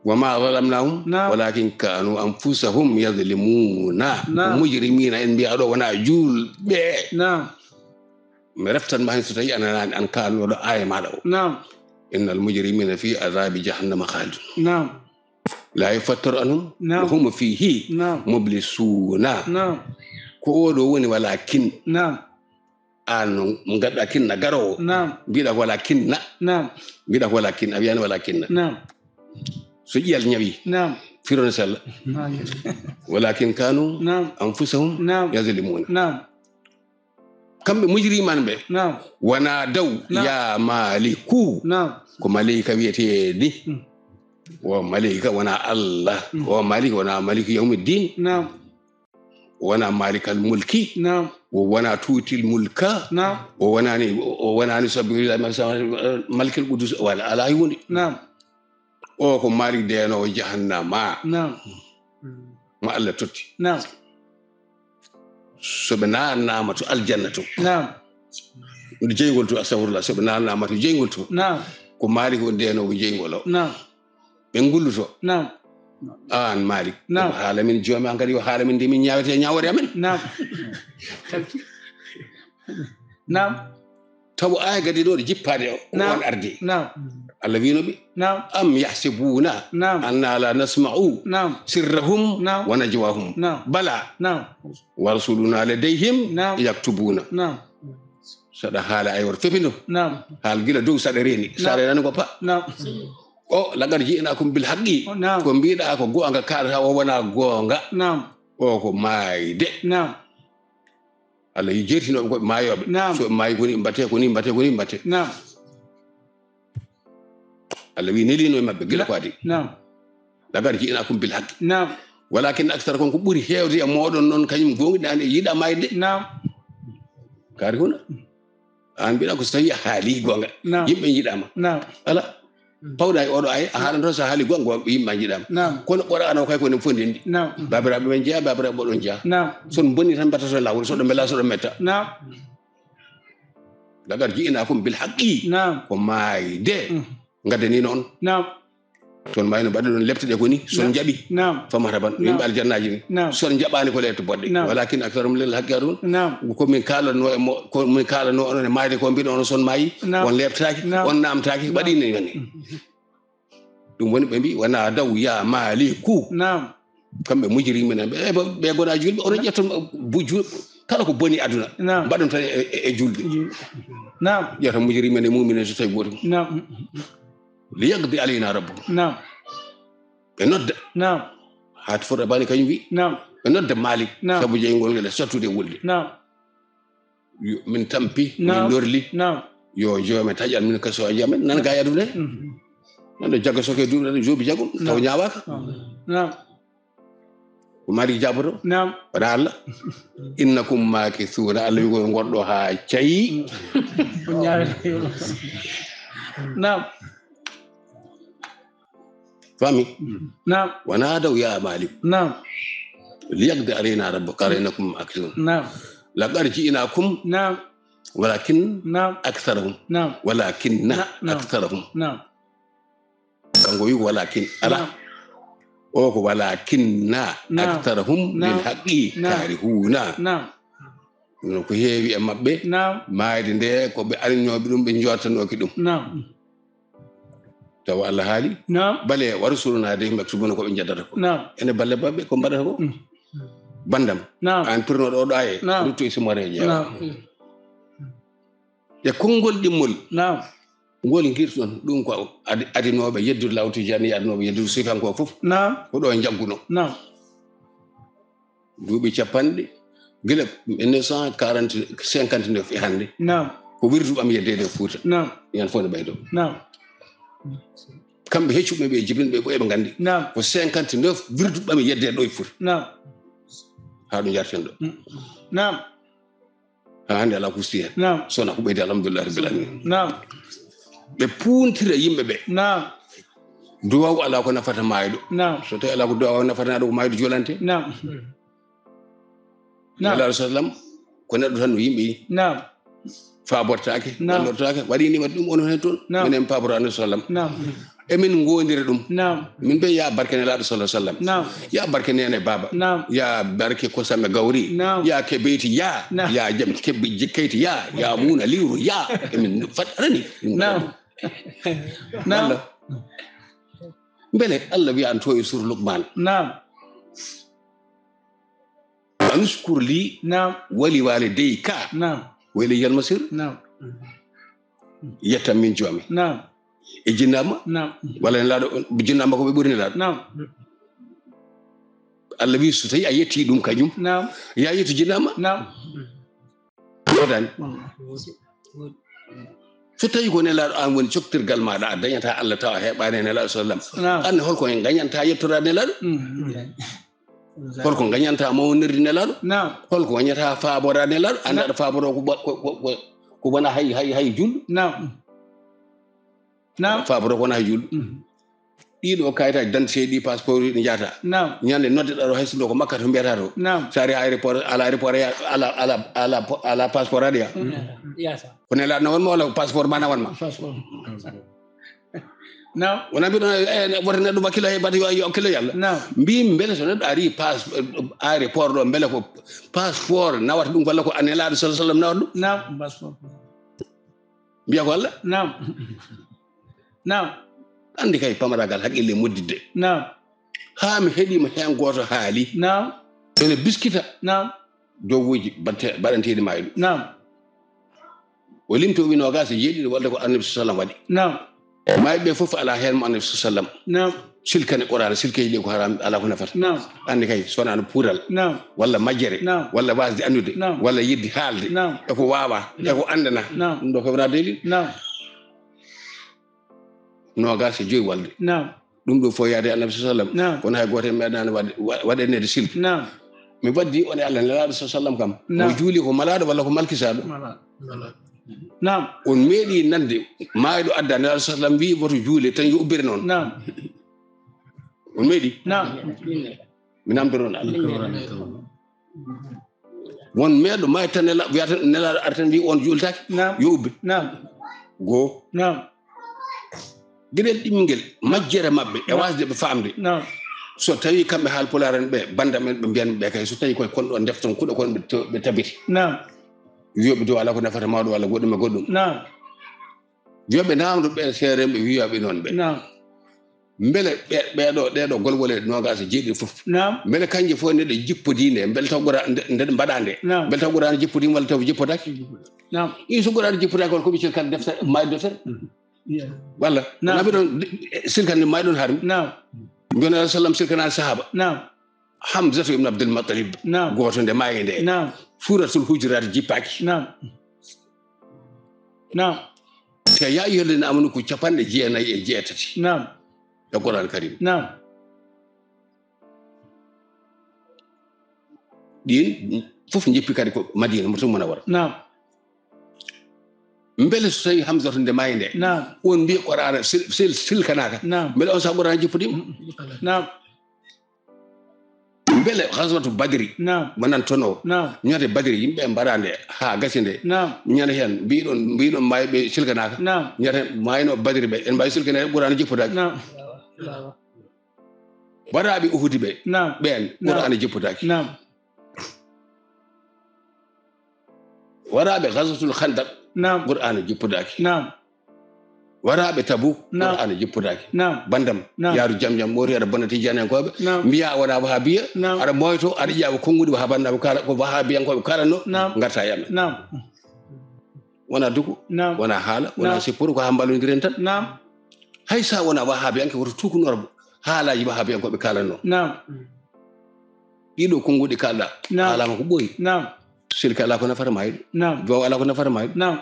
Wa ma zalamnahum Naam. walakin kanu anfusahum yazlimuna. Naam. Mujrimina en mbiya ɗo wona julɓe. Naam. Mi reftan ma hen so tawi a nanaani an kaanooɗo aaya maaɗa o. Naam. Innal mujrimina fi azabi jahannama khalidun. Naam. La yufattaru anhum Naam. wa hum fihi Naam. mublisuna. Naam. Ko oɗo woni walakin. Naam. An mo gadda kinna garowo. Naam. Mbiɗa ko wala kinna. Naam. Mbiɗa ko wala kinna. A wiyani wala kinna. Naam. So ƴiyal ñawi. Naam. Firone sella. Naam. Walakin kanu Naam. anfusahum Naam. yazlimuna. Naam. Kamɓe mujriman ɓe. Naam. Wona daw Naam. ya maliku. Naam. Ko maleyka wiyetee ni. Mm. O maleyka wona Allah. Mm. O malik wona maliku yawmiddin. Naam. O wona malikal mulki. Naam. O wona tuutil mulka. Naam. O wonani, o wonani sabbi malikal qudus wala ala hunde. Naam. O ko malik denowo jahannama. Naam. Mo Allah totti. Naam. So ɓe naatnama to aljanna to. Naam. Nde jeyngol to, astahfirullah, so ɓe naatnama to jeyngol to. Naam. Ko malik o denowo jeyngol o. Naam. Ɓe ngulluto. Naam. An malik. Naam. Ko haala min joomi an kadi o haala min nde min ñawete ñawore amen. Naam. Naam. Taw aya gadi ɗo ɗo jippaade o, Naam. on ardi. Naam. Allah wino ɓe. Naam. Am yahsibuna Naam. anna la nasma'u Naam. sirrahum Naam. wa najwahum. Naam. Bala. Naam. Wa rusuluna ladayhim Naam. yaktubuna. Naam. Saɗa haala ay wor fepindo. Naam. Haal gila dow saɗa reni. Naam. Saɗa reni ko pa. Naam. O laqad ji'nakum bil haqqi. O, naam. Ko mbiɗa ko goonga kaɗata o wona goonga. Naam. O ko maayde. Naam. Allah yi jertinoɓe ko maayooɓe. Naam. So ɓe maayi ko ni mbatte, ko ni mbatte, ko ni mbatte. Naam. Allah wi nelino e maɓɓe gila ko adi. Naam. Laqad ji'nakum bil haqqi. Naam. Walakin aktharakum ko ɓuri heewde e mooɗon noon kañum goongiɗaani e yiɗa maayde. Naam. Kaari huna. An mbiɗa ko so tawi a haali goonga. Naam. Yimɓe njiɗama. Naam. Ala. Pawɗa e oɗo ay, a haalan toon so haali goonga yimɓe ma njiɗama. Naam. Kono Qur'an o kay ko enen fof ndendi. Naam. Babiraɓe men jeeya, babiraɓe oɗon jeeya. Naam. So ɗum bonni tan mbatta toon lawol, so ɗum mela, so ɗum metta. Naam. Laqad ji'nakum bil haqqi. Naam. Ko maayde. Mm. Ngaddani noon. Naam. Toon mayno mbaɗa ɗon lepte ɗe ko ni, son Naam. jaɓi. Naam. Fa marhaban. Naam. Yimɓe aljannaji ni. Naam. Son jaɓani ko lepte boɗɗe. Naam. Walakin aktharum lil haqqi karihun. Naam. Ko min kaalano e mo, ko min kaalano onon e maayde ko mbiɗa on son maayi. Naam. On leptaaki, Naam. on naamtaaki, Naam. waɗi ni woni. Mm. Ɗum woni ɓe mbi, wona daw ya maliku. Naam. Kamɓe mujrimi nan, ɓe, ɓe, ɓe gona julɓe, onon ƴetton bujju, kala ko boni aduna. Naam. Mbaɗon tan e, e, e julɓe. Jul-, Naam. Ƴetta mujrimi nan e mumini so tawi gotum. Naam. Liyaqdi alayna rabbuka. Naam. Ɓe nodda. Naam. Haa to fota bani kañum wi. Naam. Ɓe nodda Malik. Naam. Sabu jeyngol ngel e sattude e wulde. Naam. Yo min tampi, Naam. min lorli. Naam. Yo joomen taƴan min kaso aji amen. Nan ga e aduna he. Mhm. Nan ɗo jagga soke duuɓi ɗaɗi joobi jagum. Taw Naam. ñaawaka. Naam. Naam. Ko Malik jaboto. Naam. Wona Allah. Innakum makithuna. Allah wi ko gonɗo haa cayi. Mm. Ko ñaawete yo. Naam. Fami? Naam. Wona daw ya Malik. Naam. Liyaqdi alayna rabbuka, innakum makithun. Naam. Laqad ji'nakum. Naam. Walakin Naam. aktharahum. Naam. Walakinna Na-, naam. aktharahum. Naam. Kanko wi ko walakin. Ala. Naam. O ko walakinna Naam. aktharahum Naam. lil haqqi Naam. karihuna. Naam. No ko heewi e maɓɓe. Naam. Maayde nde ko ɓe arnooɓe ɗum, ɓe njottanooki ɗum. Naam. Tawa Allah haali. Naam. Bale, wa rusuluna ladayhim yaktubuna, ko ɓe njaddata ko. Naam. Ene balle maɓɓe ko mbaɗata ko. Mm. Bandam. Naam. An pirnoɗo o ɗo aye. Naam. Rutto e simoore ƴeewa. Naam. E konngol ɗimmol. Naam. Ngol ngirton ɗum ko adi-, adinooɓe yeddude Laahu Tijaani, adinooɓe yeddude suufiyankooɓe fof. Naam. Ko ɗo njagguno. Naam. Duuɓi capanɗe, gila mille neuf cent quarante, cinquante-neuf e hannde. Naam. Ko wirdu ɓam yeddeede e Fuuta. Naam. Ñande fof ne ɓeydo. Naam. Kamɓe heccuɓe ɓe jibinɓe ɓe ɓe nganndi. Naam. Ko cinquante-neuf wirdu ɓam yeddeede ɗo e Fuuta. Naam. Haa ɗo njarten ɗo. Mm. Naam. Haa hannde alaa ko usti heen. Naam. So wonaa ko ɓeydi, alhamdulillahi rabbil aalamiin. Naam. Ɓe puuntira yimɓe ɓe. Naam. Duwaaw alaa ko nafata maayɗo. Naam. So tawi alaa ko duwaaw nafata, ɗo ko maayɗo juulante. Naam. Naam. Nelaaɗo sallam, ko neɗɗo tan no yimɓe yi. Naam. Faabortaake, Naam. wallortaake, waɗi nima ɗum onon heen toon. Naam. Minen paabora Annabi sallam. Naam. Emin ngoondira ɗum. Naam. Min mbiya, "Ya barke Nelaaɗo sallallahu alaihi wasallam. Naam. Ya barke Neene Baaba. Naam. Ya barke Kosamme Gawri. Naam. Ya Kebeyti, ya. Naam. Ya Jam Kebbi Jikkeyti, ya. Ya Muuna Liwru, ya." Emin fat arani. Naam. Naam. Walla. Mbele Allah wiya an to e suur Luqman. Naam. Anushkur li Naam. Wali walidayka. Naam. Wa ilayya al-masir. Naam. Yetta min jomi. Naam. E jinnaama? Naam. Walla en laaɗo, jinnaama ko ɓe ɓuri nelaaɗo? Naam. Allah wi so tawi a yetti ɗum kañum, Naam. ya yettu jinnaama? Naam. Wodani. Mm. So tawi ko nelaaɗo an woni coktirgal maaɗa, a dañata Allah tawa a heɓaani e nelaaɗo sallam. Naam. An holko en gañanta yettora nelaaɗo? Mm. Holko gañanta mawnirde nelaaɗo? Naam. Holko gañata faabora nelaaɗo? Anda Naam. aɗa faaboro ko ba-, ko, ko, ko, ko wona hay, hay, hay julɗo. Naam. Naam. Faaboro ko wona hay julɗo. Mm. Ɗiɗo kayitaaji d'identité ɗi, passeport ɗi njahata. Naam. Ñande noddeɗa ɗo hay sinno ko makka to mbiyata to. Naam. So ari ha aéroport, ala aéroport ya, ala, ala, ala, ala passeport aɗa ya. Mm. Yasa. Ko nelaaɗo na wonma walla ko passeport ma na wonma? Passeport. Naam. Wona mbiɗon, eh, woto neɗɗo wakkilo he baɗa yo, yo hakkilo e Allah. Naam. Mbimi mbele so neɗɗo ari pas-, aéroport ɗo, mbele ko passeport nawata ɗum walla ko a nelaaɗo sallallahu alaihi wasallam nawata ɗum? Naam, passeport. Mbiya ko Allah? Naam. Naam. Andi kay pamaragal haqqille moddidde. Naam. Haa mi heɗima heen gooto haali. Naam. Ene biskita. Naam. Dowuuji batte-, baɗanteeɗi maayɗo. Naam. O limti o wi noogaas e jeeɗiɗi walla ko Annabi sallam waɗi. Naam. Maayɓe ɓe fof alaa heen mo Annabi sallam. Naam. Silkane Qur'aana, silkeeji ɗi ko haram, alaa ko nafata. Naam. Andi kay, so wonaa no puural. Naam. Walla majjere. Naam. Walla waasde anndude. Naam. Walla yidde haalde. Naam. E ko waawa, e ko anndana. Naam. Ɗum ɗo ko wona dalil. Naam. Noogaas e joyi walde. Naam. Ɗum ɗo fof yaade Annabi sallam. Naam. Kono hay gooto en meeɗaani waɗ-, wa-, waɗaneede silki. Naam. Mi waddi on e Allah, Nelaaɗo sallam kam. Naam. O juuli ko malaaɗo walla ko malkisaaɗo? Malaaɗo. Naam. On meeɗi nande maayɗo adda Nelaaɗo sallam wi woto juule tan yo ubbire noon. Naam. On meeɗi? Naam. Mi namdoro on Allah. Won meeɗo maayta nela-, wiyata nelaaɗo artan wi on juultaake? Naam. Yo ubbe. Naam. Go. Naam. Geɗel ɗimmingel, majjere maɓɓe, e Naam. waasde ɓe faamde. Naam. So tawi kamɓe haal pulaar en ɓe, bannda men ɓe mbiyan ɓe kay, so tawi koye kon ɗo ndefton kuɗo kon ɓe to-, ɓe tabiti. Naam. Wiyoɓe dow alaa ko nafata mawɗo walla goɗɗum e goɗɗum. Naam. Wiyoɓe naamdo ɓe seerenɓe wiyaɓe noon ɓe. Naam. Mbele ɓe, ɓeeɗo, ɗeeɗo golwole noogaas e jeeɗiɗi fof. Naam. Mbele kanje fof nde ɗe jippodii nde, mbele taw ɓura nde, nde ɗe mbaɗa nde. Naam. Mbele taw ɓura ne jippodii walla taw jippodaaki. Naam. Ɗi so ɓura ne jippodaaki walla ko ɓe cirkan deftere, maayde deftere. Yeah. Walla, Naam. naɓe ɗon, silkan ne maayɗon harmi. Naam. Mbiyano alayhi sallam silkanaani sahaaba. Naam. Hamzatu ibn Abdul Muttalib. Naam. Gooto nde maayi nde. Naam. Suuratul Hujuraat jippaaki. Naam. Naam. Te yaa ayyuhal ladina amanu ko capanɗe jeenayi e jeetati. Naam. E Qur'an Karim. Naam. Ɗin fof jippi kadi ko Madina, Madina Munawwara. Naam. Mbele so tawi Hamzatu nde maayi nde, Naam. on mbiya Qur'aana sil-, sil-, silkanaaka. Naam. Mbele on sahaa Qur'aana jippodiima? Mm, mm. Naam. Mbele Ghazwatu Badri, Naam. mo nantonoo, Naam. ñande Badri, yimɓe mbaɗa nde haa gasi nde. Naam. Ñande heen, mbiɗon, mbiɗon maayɓe silkanaaka. Naam. Ñande maayno Badri ɓe, en mbaawi silkanaade Qur'aana jippodaaki. Naam. Waɗaaɓe Uhudi ɓe, Naam. ɓeen, Naam. Qur'aana jippodaaki. Naam. Waraaɓe Ghazwatul Khandaq, Naam. Qur'aana jippodaaki. Naam. Waraaɓe Tabuk, Naam. Qur'aana jippodaaki. Naam. Bandam, Naam. Yaaru Jam Jam, mooti aɗa bona Tijaaniyankooɓe. Naam. Mbiya a wona Wahabiya, Naam. Aɗa moyto, aɗa ƴaawa konnguɗi Wahabanaaɓe kala, ko Wahabiyankooɓe kalanno, Naam. Ngarta e amen. Naam. Wona duko, Naam. Wona haala, wona Naam. Sippuru, ko haa mballondiren tan. Naam. Hay sa wona Wahabiyanke, woto tukunor haalaaji Wahabiyankooɓe kalanno. Naam. Ɗiɗo konnguɗi kalɗa, Naam. Haalaama ko ɓooyi. Naam. Sirki alaa ko nafata maayɗo. Naam. Duwaw alaa ko nafata maayɗo. Naam.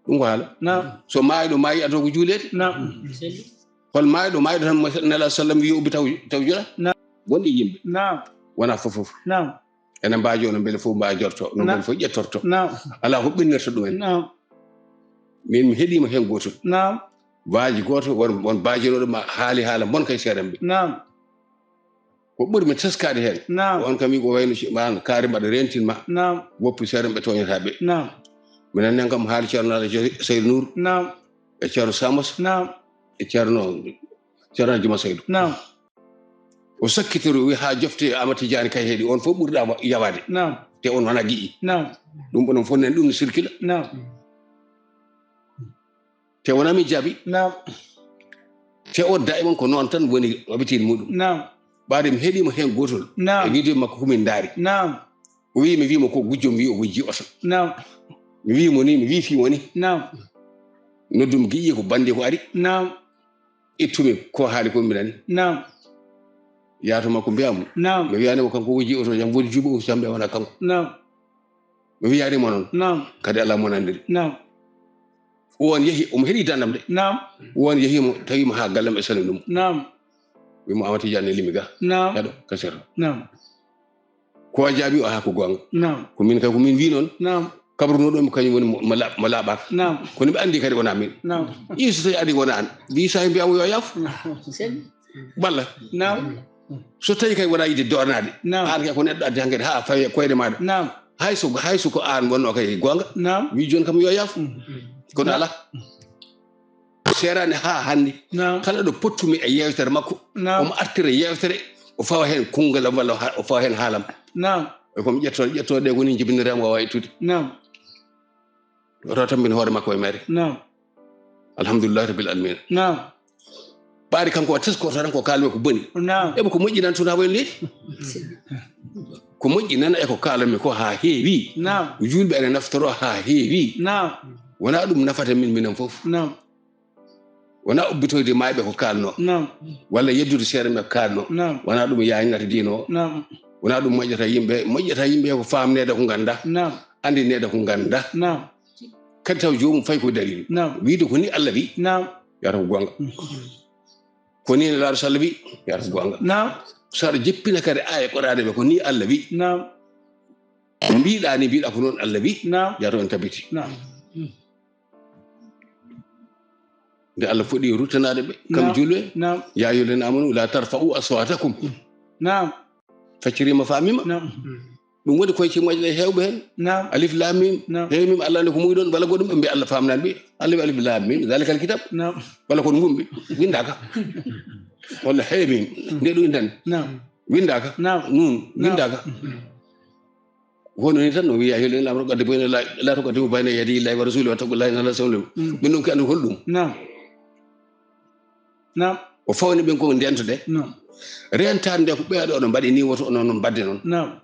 Ɗum ko haala. Naam. So maayɗo maayi, adoo ko juuleede. Naam. Hol maayɗo, maayɗo tan mo Nela sallam wi ubbi taw, taw jula? Naam. Wonde yimɓe. Naam. Wona fof fof. Naam. Ene mbaajo no mbele fof mbaajorto, no Naam. Mbele fof ƴettorto. Naam. Alaa ko ɓennirta ɗumen. Naam. Min mi heɗiima heen gootol. Naam. Waaji gooto won, won baajirooɗo ma haali haala mbon kay seeɗa mbi. Naam. Ko ɓuri mi teskaade heen. Naam. On kam wi ko wayno ci-, maan kaari mbaɗa rentin ma. Naam. Woppi seeɗa ɓe tooñataa ɓe. Naam. Minen nen kam haali Ceerno Alhaji Seydou Nour. Naam. E Ceerno Samos. Naam. E Ceerno, Ceerno Juma Seydou. Naam. O sakkitori o wi haa jofte Amad Tijaani kay heɗi on fof ɓurɗa wa-, yawaade. Naam. Te on wona giƴi. Naam. Ɗum onon fof nen ɗum no sirkila. Naam. Te wona min jaabi. Naam. Te o daiman ko noon tan woni habitude muɗum. Naam. Ɓaade mi heɗima heen gootol. Naam. E video makko ko min ndaari. Naam. O wi mi wi mo ko gujjo mi wi o gujji oto. Naam. Mi wi mo ni, mi wi fi mo ni. Naam. Noddum giƴi ko bandi ko ari. Naam. Ittumi ko haali ko mi nani. Naam. Yaato makko mbiyamo. Naam. Mi wiyani mo kanko o gujji oto jam woni juuɓe o sambe wona kanko. Naam. Mi wiyani mo noon. Naam. Kadi alaa mo nanndiri. Naam. O on yehi, omo heɗi dandam de. Naam. O on yehi mo, tawi mo haa galle am e salmini mo. Naam. Wi mo Amad Tijaani limi ga. Naam. Heɗo, kasira. Naam. Ko a jaabi o haa ko goonga. Naam. Ko min kay ko min wi noon. Naam. Kabrunoɗo mi kañum woni mo, mo laaɓ-, mo laaɓaaka. Naam. Kono ɓe anndi kadi wona min. Naam. Ii so tawi adi wona an. Mbi sa mbiya mo yo yaaf. Naam. Sel. Walla. Naam. So tawi kay wona yiɗde doornaade. Naam. An kay ko neɗɗo addi hankadi haa fawi e koyɗe maɗa. Naam. Hay so, hay so ko an wonno kay goonga. Naam. Wi jooni kam yo yaaf. Mm. Kono Naam. Alaa. Seeraani haa hannde. Naam. Kala ɗo pottumi e yeewtere makko. Naam. Omo artira yeewtere. O fawa heen konngol am walla ha-, o fawa heen haalam. Naam. E komi ƴetto, ƴetto ɗe woni jibiniraam wawa ittude. Naam. Oto tambin hoore makko e mere. Naam. Alhamdulillahi rabbil alamin. Naam. Ɓaari kanko o tesko tan ko kalmi ko boni. Naam. Eɓe ko moƴƴi nan tun ha wayno leydi. Ko moƴƴi nan e ko kalmi ko ha heewi. Naam. Julɓe ene naftoro ha heewi. Naam. Wona ɗum nafata min minen fof. Naam. Wona ubbitoyde mayɓe ko kalno. Naam. Walla yeddude seeɗa ɓe ko kalno. Naam. Wona ɗum yaynata diino. Naam. Wona ɗum moƴƴata yimɓe. Moƴƴata yimɓe ko famnede ko ganda. Naam. Andinede ko ganda. Naam. Kadi taw joomum fayi ko dalil. Naam. Wiide ko ni Allah wi. Naam. Yata ko gonga. Mm. Ko ni Nelaaɗo Sall wi. Yata ko gonga. Naam. So aɗa jippina kadi aya Qur'aana ɓe ko ni Allah wi. Naam. Mbiɗa ni mbiɗa ko noon Allah wi. Naam. Yata on tabiti. Naam. Nde Allah fuɗɗi ruttanaade ɓe, kam Naam. Julɓe, Naam. Ya ayyuhallazina amanu la tarfa'u aswatakum. Naam. Faccirima famima. Naam. Ɗum woni koye cimoƴe ɗe hewɓe hen. Naam. Alif lam mim. Naam. He mim, Allah ne ko mugi ɗon, wala goɗɗum ɓe mbi Allah famnani ɓe. Allah wi alif lam mim, zalikal kitab. Naam. Wala kon gumbi, windaka. Wala he mim, nde ɗum indan. Naam. Windaka. Naam. Nun, Naam. Windaka. Hono ni tan no wiya helen lam rokade boyne la, la rokade mo bayna yadi Allahi wa rasuli wa taqullahi nala sawlum. Mm. Min ɗum ke andu holɗum. Naam. Naam. O fawni ɓen ko ndento de. Naam. Rentande nde ko ɓeya ɗo no mbaɗi ni woto onon no mbadde noon. Naam.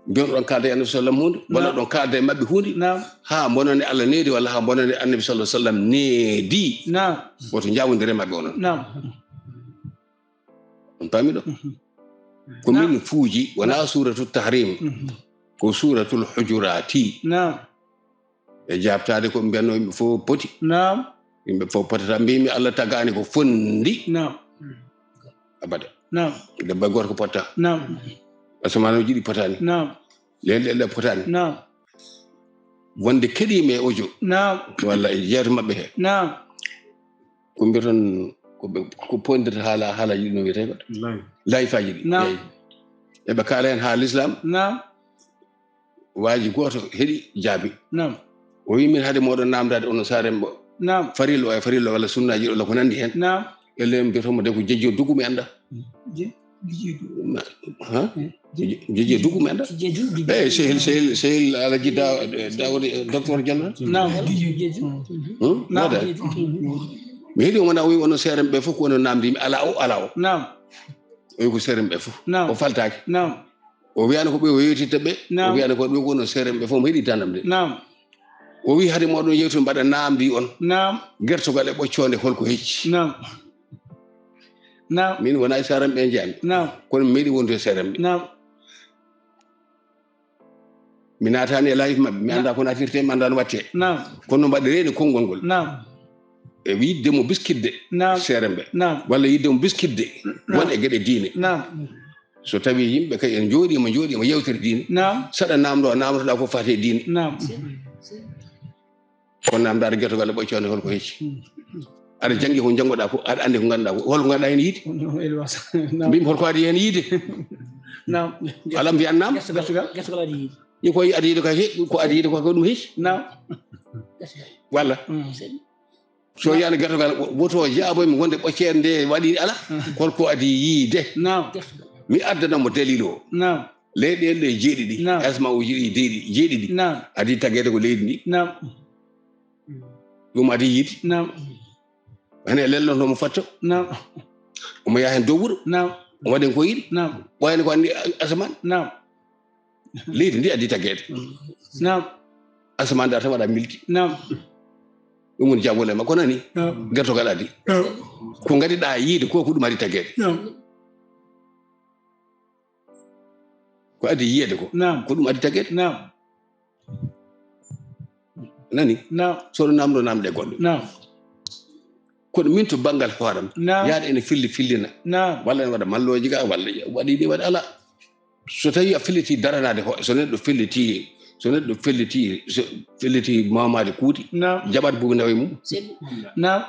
Mbiyon ɗon kalde annabi sallam hunde, walla Naam. Ɗon kalde e maɓɓe hunde. Naam. Ha bonane Allah needi walla ha bonane annabi sallallahu alaihi wasallam needi. Naam. Woto jawondire maɓɓe onon. Naam. On paami ɗo? Mhm. Ko Naam. Min fuuji, wona Naam. Suratu Tahrim. Mhm. Ko Suratul Hujurati. Naam. E jaabtaade ko mbiyanno yimɓe fof poti. Naam. Yimɓe fof potata. Mbimi Allah tagaani ko fondi. Naam. Abada. Naam. Debbo e gorko potta. Naam. Asamaan o jiɗi potaani. Naam. Leyɗe ɗe potaani. Naam. Wonde keɗiima e audio. Naam. Walla e jeeto maɓɓe he. Naam. Ko mbiyaton ko ɓe, ko pondirta haala, haalaaji ɗi no wiyetee ko? Live. Live-aaji ɗi. Naam. Eyi. Eɓe kaala heen haala Lislaam. Naam. Waaji gooto heɗi jaabi. Naam. O wi min hade mooɗon naamndaade onon saare mbo. Naam. Farilla o e farilla walla sunnaaji walla ko nanndi heen. Naam. Ellee mbiyatoo mo de ko jejjo dugu mi annda. Je-, Jeje dugu men da. Jeje dugu. Eh, sehil, sehil, sehil Alaji Da-, Dawudi, eh, docteur Diallo. Naam. Jeje. Hmm? Naam. Wada. Mi heɗi wona o wi wono seerem ɓe fof ko wono namdi mi ala o, ala o. Naam. O wi ko seerem ɓe fof. Naam. O faltaaki. Naam. O wiyano ko ɓe o yewtitta ɓe. Naam. O wiyano ko ɗum ko wono seerem ɓe fof mo heɗi dandam de. Naam. O wi hade moɗon yewtude mbaɗa namdi on. Naam. Gertogal e ɓoccoonde holko hecci? Naam. Naam. Min wona e saram ɓe jeeyami. Naam. Kono mi meeɗi wondude e saram ɓe. Naam. Mi naatani e live maɓɓe, mi annda ko naatirte, mi annda no watte. Naam. Kono no mbaɗi reeni konngol ngol. Naam. E yidde mo biskitde. Naam. Seere mɓe. Naam. Walla yidde mo biskitde. Naam. Won e geɗe diine. Naam. So tawi yimɓe kay en jooɗiima, jooɗiima yewtere diine. Naam. Saɗa namdo, namdoɗa ko faati e diine. Naam. Kono namdaade gertogal e ɓoccoonde holko hecci? Hmm. Aɗa janngi ko njanngoɗaa ko, aɗa anndi ko ngannduɗaa ko, holko ngannduɗaa heen yiide? Naam. Mbimi holko adii heen yiide? Naam. Alam mbiyan naam? Gertogal, gertogal adii yiide. Ni ko adii yiide ko he-, ko adii yiide ko ko ɗum hecci? Naam. Walla? Hmm. So yani gertogal wo-, woto jaaboy mi wonde ɓocceende nde waɗi ala. Hmm. Holko adii yiide? Naam. Mi addana mo dalil o. Naam. Leyɗeele ɗe jeeɗiɗi, naam, asmauuji ɗi deeɗi, jeeɗiɗi. Naam. Adii taggeede ko leydi ndi. Naam. Ɗum adii yiide. Naam. Hene lelnoto mo fatto. Naam. Omo yaha heen dow wuro. Naam. O waɗen ko yiɗi. Naam. Ɓooyani ko anndi a-, asamaan. Naam. Leydi ndi adii taggeede. Naam. Asamaan da tan waɗa mildi. Naam. Ɗum woni jagole makko nani. Naam. Gertogal adii. Naam. Ko ngadiɗaa yiide ko, ko ɗum adii taggeede. Naam. Ko adii yiyeede ko. Naam. Ko ɗum adii taggeede. Naam. Nani? Naam. So ɗo namdo namɗe goɗɗe. Naam. Kono min to banngal hooram, naam, yaade ene filli fillina. Naam. Walla ene waɗa mallooji ga, walla waɗi ɗi waɗa ala. So tawi a felliti daranaade ho-, so neɗɗo felliti, so neɗɗo felliti, so felliti mamaade kuuɗi, naam, jaɓat buubi nawi mum. Naam.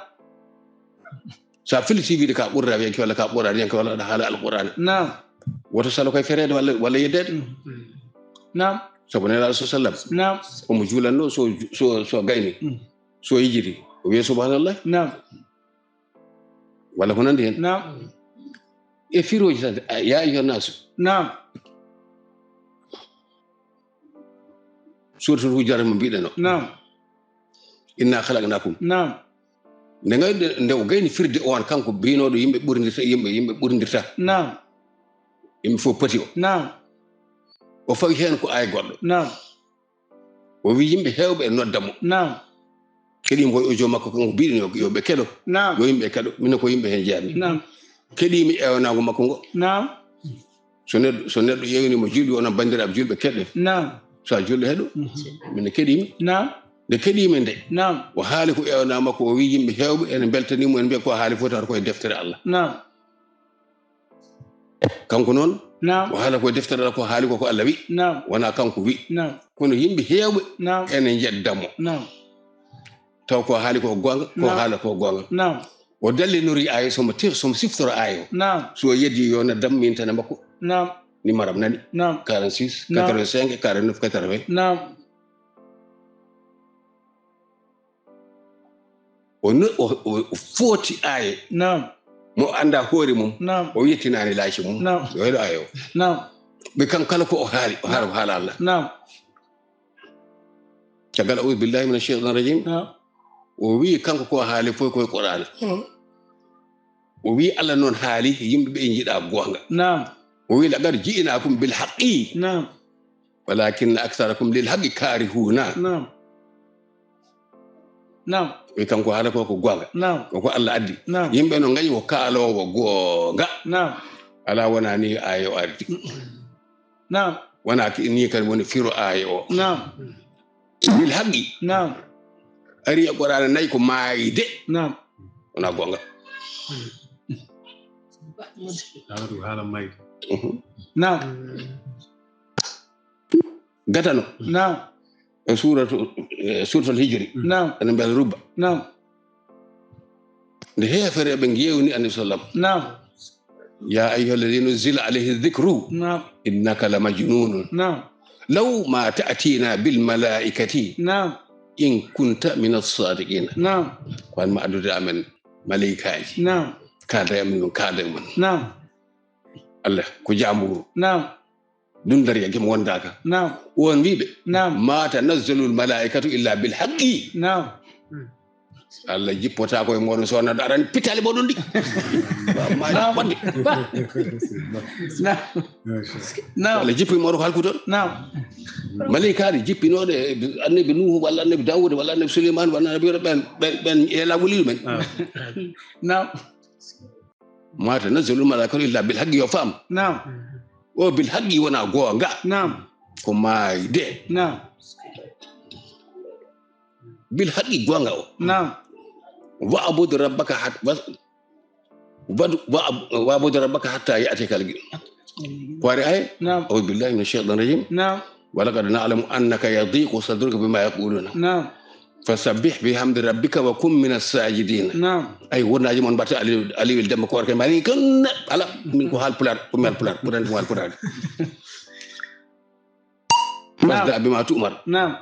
Sa felliti wiide ka ɓurra wiyanke walla ka ɓurra wiyanke walla aɗa haala Alqur'aana. Naam. Woto salo koye fereede walla, walla yeddeede. Mm. Naam. Sabu Nelaaɗo sallam. Naam. Omo juulanno so, so, so gayni. Mm. So yejjiti, o wiya subhanallah. Naam. Walla ko nandi heen. Naam. E firooji tan, a, yaa ayyuhan naasu. Naam. Suuratul Hujurat mo mbiɗen o. Naam. Inna khalaqnakum. Naam. Nde ngayde, nde o gayni firde o on kanko biynooɗo yimɓe ɓurndirta, yimɓe, yimɓe ɓurndirta. Naam. Yimɓe fof poti o. Naam. O fawi heen ko aaya goɗɗo. Naam. O wi yimɓe heewɓe e nodda mo. Naam. Keɗiimo ko e audio makko kanko biɗen yo, yo ɓe keɗo. Naam. Yo yimɓe keɗo. Minen ko yimɓe heen jeeyatmi. Naam. Keɗiimi eewanaango makko ngo. Naam. So neɗɗo, so neɗɗo ƴeewniima julɓe, onon banndiraaɓe julɓe keɗɗen. Naam. So a julɗo heɗo. Mhm. Minen keɗiimi. Naam. Nde keɗiimi nde. Naam. O haali ko eewanaa makko, o wi yimɓe heewɓe ene mbeltanii mo, ene mbiya ko haali fof tawata ko e deftere Allah. Naam. Kanko noon, naam, o haala ko e deftere Allah, ko haali ko, ko Allah wi. Naam. Wonaa kanko wi. Naam. Kono yimɓe heewɓe, naam, ene njedda mo. Naam. Taw ko haali ko goonga, ko, naam, haala ko goonga. Naam. O dallinori aaya, somo tir-, somo siftoro aaya o. Naam. So o yeddi yo noddam min tan e makko. Naam. Numéro am nani? Naam. Quarante-six, naam, quatre-vingt-cinq, quarante-neuf, quatre-vingts. Naam. O no-, o, o, o footi aaya. Naam. Mo annda hoore mum. Naam. O yettinaani laaci mum. Naam. Yo heɗo aaya o. Naam. Ɓe kam kala ko o haali, o haala ko haala Allah. Naam. Caggal, "A'uuzu billaahi mina sheytaani rajiim." Naam. O wi kanko ko haali fof koye Qur'aana. Hmm. O wi Allah noon haali yimɓe ɓe njiɗa goonga. Naam. O wi, "Laqad ji'naakum bil haqqi." Naam. "Walaakinna aksarakum lil haqqi kaarihuuna." Naam. Naam. Wi kanko haala ko, ko goonga. Naam. Ko, ko Allah addi. Naam. Yimɓe no ngañi ko kaaloowo goonga. Naam. Alaa wonaa ni aaya o ardi. Naam. Wonaa ki-, ni kadi woni firo aaya o. Naam. Bil haqqi. Naam. Ari e Qur'aana nayi ko maayde. Naam. Wonaa goonga. Haala ko haala mayde. Mhm. Naam. Gatano. Naam. E suuratu, e suuratul Hijri. Naam. Ene mbiyata rubba. Naam. Nde heefereɓe ngeewni Annabi sallam. Naam. "Yaa ayyuhal ladhii nuzzila alayhi dhikru. Naam. Innaka la majnuun. Naam. Law ma ta'tina bil malaa'ikati. Naam. In kunta mina saadiqiin." Naam. Ko an ma addude amen malaa'ikaaji. Naam. Kaalda e amen, kaalda e mon. Naam. Allah ko jaamburu. Naam. Ɗum dari e gimo wondaaka. Naam. On wiiɓe. Naam. Ma tanazzalul malaa'ikatu illa bil haqqi. Naam. Allah jippotaako e mooɗon so wonaa ɗo arani pitali mooɗon ɗi. Naam. Naam. Naam. Allah jippo e mooɗon ko halku toon. Naam. Malaa'ikaaji jippinooɗe annabi Nuuhu walla annabi Daawuda walla annabi Suleymaan walla annabi ɓen, ɓen, ɓen e laawol men. Naam. Ma tanazzalul malaa'ikatu illa bil haqqi, yo faam. Naam. O bil haqqi wona goonga. Naam. Ko maayde. Naam. Bil haqqi goonga o. Naam. Wa'bud rabbaka hat-, wa-, wa'bud, wa'bud rabbaka hatta ya'tiyakal yaqin. Ko ari ay? Naam. A'udhu billahi minash shaytanir rajim. Naam. Wa laqad na'lamu annaka yadiqu sadruka bima yaquluna. Naam. Fasabbih bihamdi rabbika wa kun minas sajidin. Naam. Ay, wonaaji mon mbatta Aliou, Aliou Demba Koor ke mani kan ala min ko Haalpulaar, ko mi Haalpulaar, ɓurani ko Haalpulaar. Naam. Fasda bima tu'mar. Naam.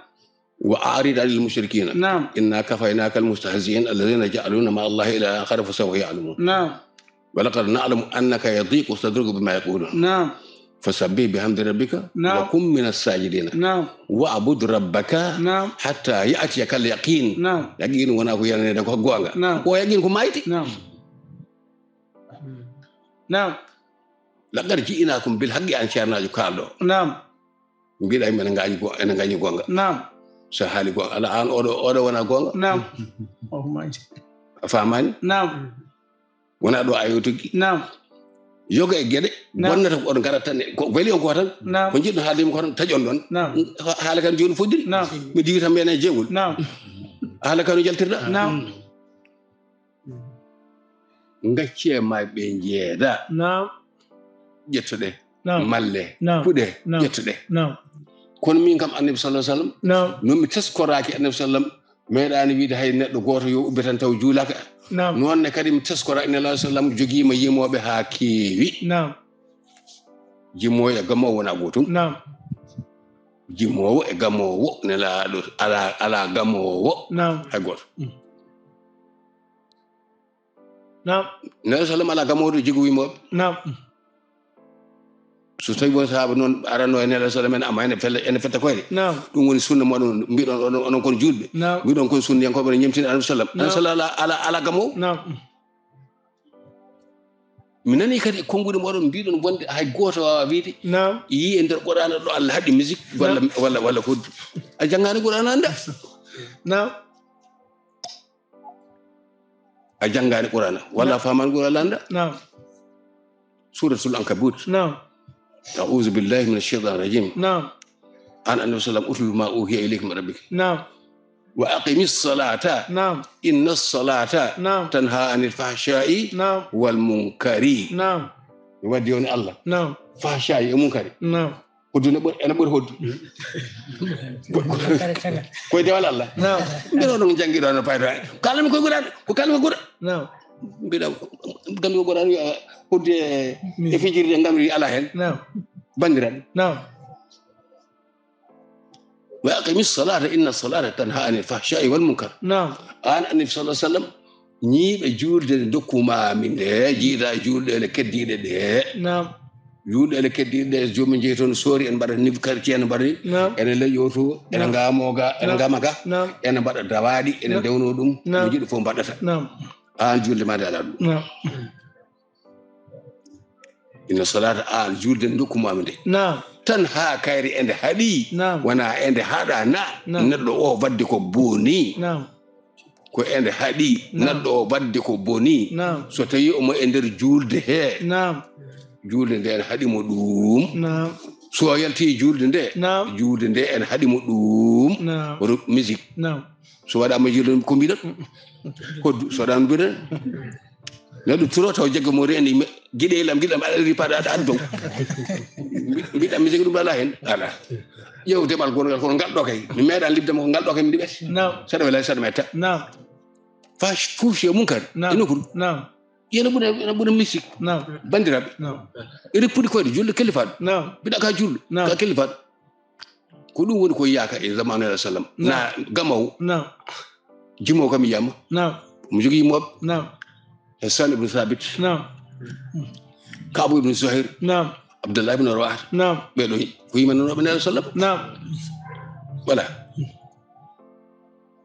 Wa a'rid anil mushrikina. Naam. Inna kafaynaka al mustahzi'in alladhina yaj'aluna ma'a Allahi ilahan akhara fasawfa ya'lamun. Naam. Wa laqad na'lamu annaka yadiqu sadruka bima yaqulun. Naam. Fasabbih bihamdi rabbika Naam. wa kun minas sajidin. Naam. Wa'bud rabbaka Naam. hatta ya'tiyakal yaqin. Naam. Yaqin wona ko yananede ko goonga. Naam. O yaqin ko maayde. Naam. Naam. Laqad ji'nakum bil haqqi an ceernaajo kaalɗo. Naam. Mbiɗa mi ene ngañi go-, ene ngañi goonga. Naam. So haali goonga, ala aan oɗo, oɗo wona goonga. Naam. Allahumma anta. A faamaani? Naam. Wona ɗo ayo tuggi. Naam. Yoga e geɗe, Naam. bonnata ko oɗo ngara tan, ko weli on ko tan, Naam. ko jiɗɗo haalde mi ko tan, taƴon ɗon. Naam. Ha-, haala kan jooni foddiri. Naam. Mi diwi tan mi ene jeegol. Naam. Haala kan no jaltirɗa. Naam. Ngacce ma ɓe njeeda. Naam. Ƴettoɗe. Naam. Malle. Naam. Puɗe. Naam. Ƴettoɗe. Naam. Kono min kam Annabi sallallahu alaihi wasallam, Naam. no mi teskoraaki Annabi sallam, meeɗaani wiide hay neɗɗo gooto yo ubbe tan taw juulaaka. Naam. Noon ne kadi mi teskora Annabi sallallahu alaihi wasallam jogiima yimooɓe haa keewi. Naam. Jimoowo e gamoowo wona gootum. Naam. Jimoowo e gamoowo nelaaɗo ala, ala gamoowo Naam. hay gooto. Mm. Naam. Nelaaɗo sallam ala gamoowo jogi yimooɓe. Naam. So tawi won sahaaba noon arano e Nelaaɗo sallam en amma ene fella, ene fetta koyɗe. Naam. Ɗum woni sunna moɗon mbiɗon onon, onon kon juulɓe. Naam. Mbiɗon kon sunniyankooɓe no ñemtina Annabi sallam. Naam. Annabi sallam ala, ala, ala gamoowo. Naam. Mi nani kadi e konnguɗi moɗon mbiɗon wonde hay gooto waawa wiide Naam. yii e nder Qur'aana ɗo Allah haɗi musique walla, Naam. walla, walla hoddu. A janngaani Qur'aana annda. Naam. A janngaani Qur'aana walla Naam. a faamaani Qur'aana annda. Naam. Suuratul Ankabut. Naam. A'uuzu billahi minash shaytaanir rajiim. Naam. An Annabi sallam, utlu ma uhiya ilayka min rabbik. Naam. Wa aqimis salata. Naam. Innas salata Naam. tanha anil fahsha'i Naam. wal munkari. Naam. Mi waddi on Allah. Naam. Fahsha'i e munkari. Naam. Hoddu ne ɓuri, ene ɓuri hoddu. Koye dewal Allah. Naam. Mbiɗo ɗon janngiɗo no fayda. Kalmi koye Qur'an, ko kalmi ko Qur'an. Naam. Mbiɗa gami ko Qur'an wiya hoddu e, e fijirde ngam wi ala hen. Naam. Banndiraaɓe. Naam. Wa aqimis salata inna salata tanha anil fahsha'i wal munkar. Naam. An Annabi sallallahu alaihi wasallam ñiiɓe juulde nde ndokkuma min nde, jiida juulɗe ele keddiiɗe ɗe. Naam. Juulɗe ele keddiiɗe ɗe, jomi jeyi toon soori en mbaɗa niv quartier en mbaɗa ni. Naam. Ene leƴƴo to, ene Naam. ngamo ga, ene Naam. ngama ga. Naam. Ene mbaɗa dawaaɗi, ene Naam. ndewno ɗum. Naam. Ko jiɗɗo fof mbaɗata. Naam. An juulde ma nde ala ɗum. Naam. Inna salata an juulde nde ndokkuma mi nde. Naam. Tan haa kayre ende haɗi. Naam. Wona ende haɗa na. Naam. Neɗɗo o wadde ko boni. Naam. Ko ende haɗi. Naam. Neɗɗo o wadde ko boni. Naam. So tawi omo e nder juulde he. Naam. Juulde nde ene haɗi mo ɗum. Naam. So yalti juulde nde. Naam. Juulde nde ene haɗi mo ɗum. Naam. Ro-, musique. Naam. So waɗaama juulde ko mbiɗon? Hoddu, so waɗaama mbiɗon? Neɗɗo turo taw jagge mo reeni me-, giɗe lam, giɗe lam, aɗa ripa, aɗa, aɗa dow. Mbi-, mbiɗa mi jogii ɗum ala hen? Ala. Ƴeew demal gongal kono ngal ɗo kay. Mi meeɗa libde mo ko ngal ɗo kay mi ɗiɓe. Naam. Saɗa wela, saɗa metta. Naam. Fa fuusi e munkar. Naam. E nokuru. Naam. Ina ɓuna, ina ɓuna misik. Naam. Banndiraaɓe. Naam. Ina puɗi koyɗe julde kellifaɗo. Naam. Mbiɗa ka julɗo. Naam. Ka kellifaɗo. Ko ɗum woni ko yiyaka e zamanu alayhi salam. Naam. Na gamawo. Naam. Jimo kam yiyama. Naam. Omo jogii yimooɓe. Naam. Hassan ibn Thabit. Naam. Kaabu ibn Zuhair, Naam. Abdullah ibn Rawaha, Naam. ɓeɗo ko yimananoɓe Nelaaɗo sallam. Naam. Voilà.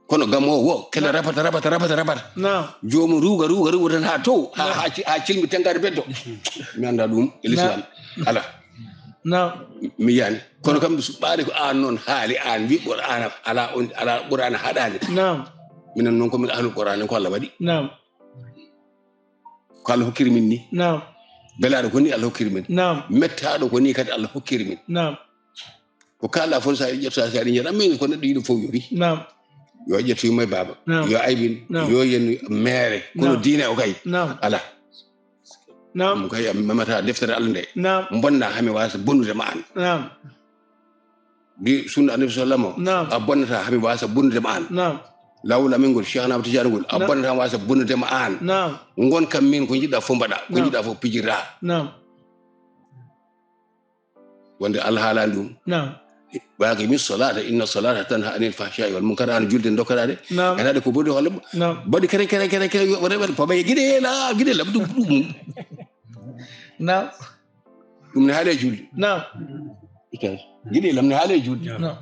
Kono gamoowo o kala rabata, rabata, rabata, rabata. Naam. Joomum ruuga, ruuga, ruuga tan haa tow, haa, haa ci-, haa cilmi tengaade beddo. Mi annda ɗum e l'islam. Ala. Naam. Mi yiyaani. Kono kam so ɓaade ko aan noon haali, aan mbi Qur'aana ala, on, ala Qur'aana haɗaani. Naam. Minen noon ko min ahlul Qur'aana ko Allah waɗi. Naam. Ko Allah hokkiri min ni. Naam. Belaaɗo ko ni Allah hokkiri min. Naam. Mettaaɗo ko ni kadi Allah hokkiri min. Naam. Ko kaalɗaa fof so a ƴetta, so a ƴetta, min ko neɗɗo yiɗo fof yori. Naam. Yo ƴettu yumma e baaba. Naam. Yo aybin. Naam. Yo yen meere. Kono Naam. Diine o kay. Naam. Ala. Naam. Ɗum kay a memata deftere Allah nde. Naam. Bonna haa mi waasa bonnude ma aan. Naam. Ɗi sunna Annabi sallam o. Naam. A bonnata haa mi waasa bonnude ma aan. Naam. Laawol amin ngol, Cheikh Ahmad Tidiane ngol. A Naam. bonnata haa mi waasa bonnude ma aan. Naam. Ngon kam min ko njiɗɗa fof mbaɗa. Ko Naam. njiɗɗa fof pijira. Naam. Wonde Allah haalaani ɗum. Naam. Wa aqimi salata inna salata tanha anil fahsha'i wal munkar. Aan julde dokkaɗaade. Naam. Anaade ko boni holle. Naam. Baɗi kere, kere, kere, kere, yo, wona, wona, ko ɓay gide la, gide la, ɗum, ɗum. Naam. Ɗum ne haale julde. Naam. Gide lam ne haale julde. Naam.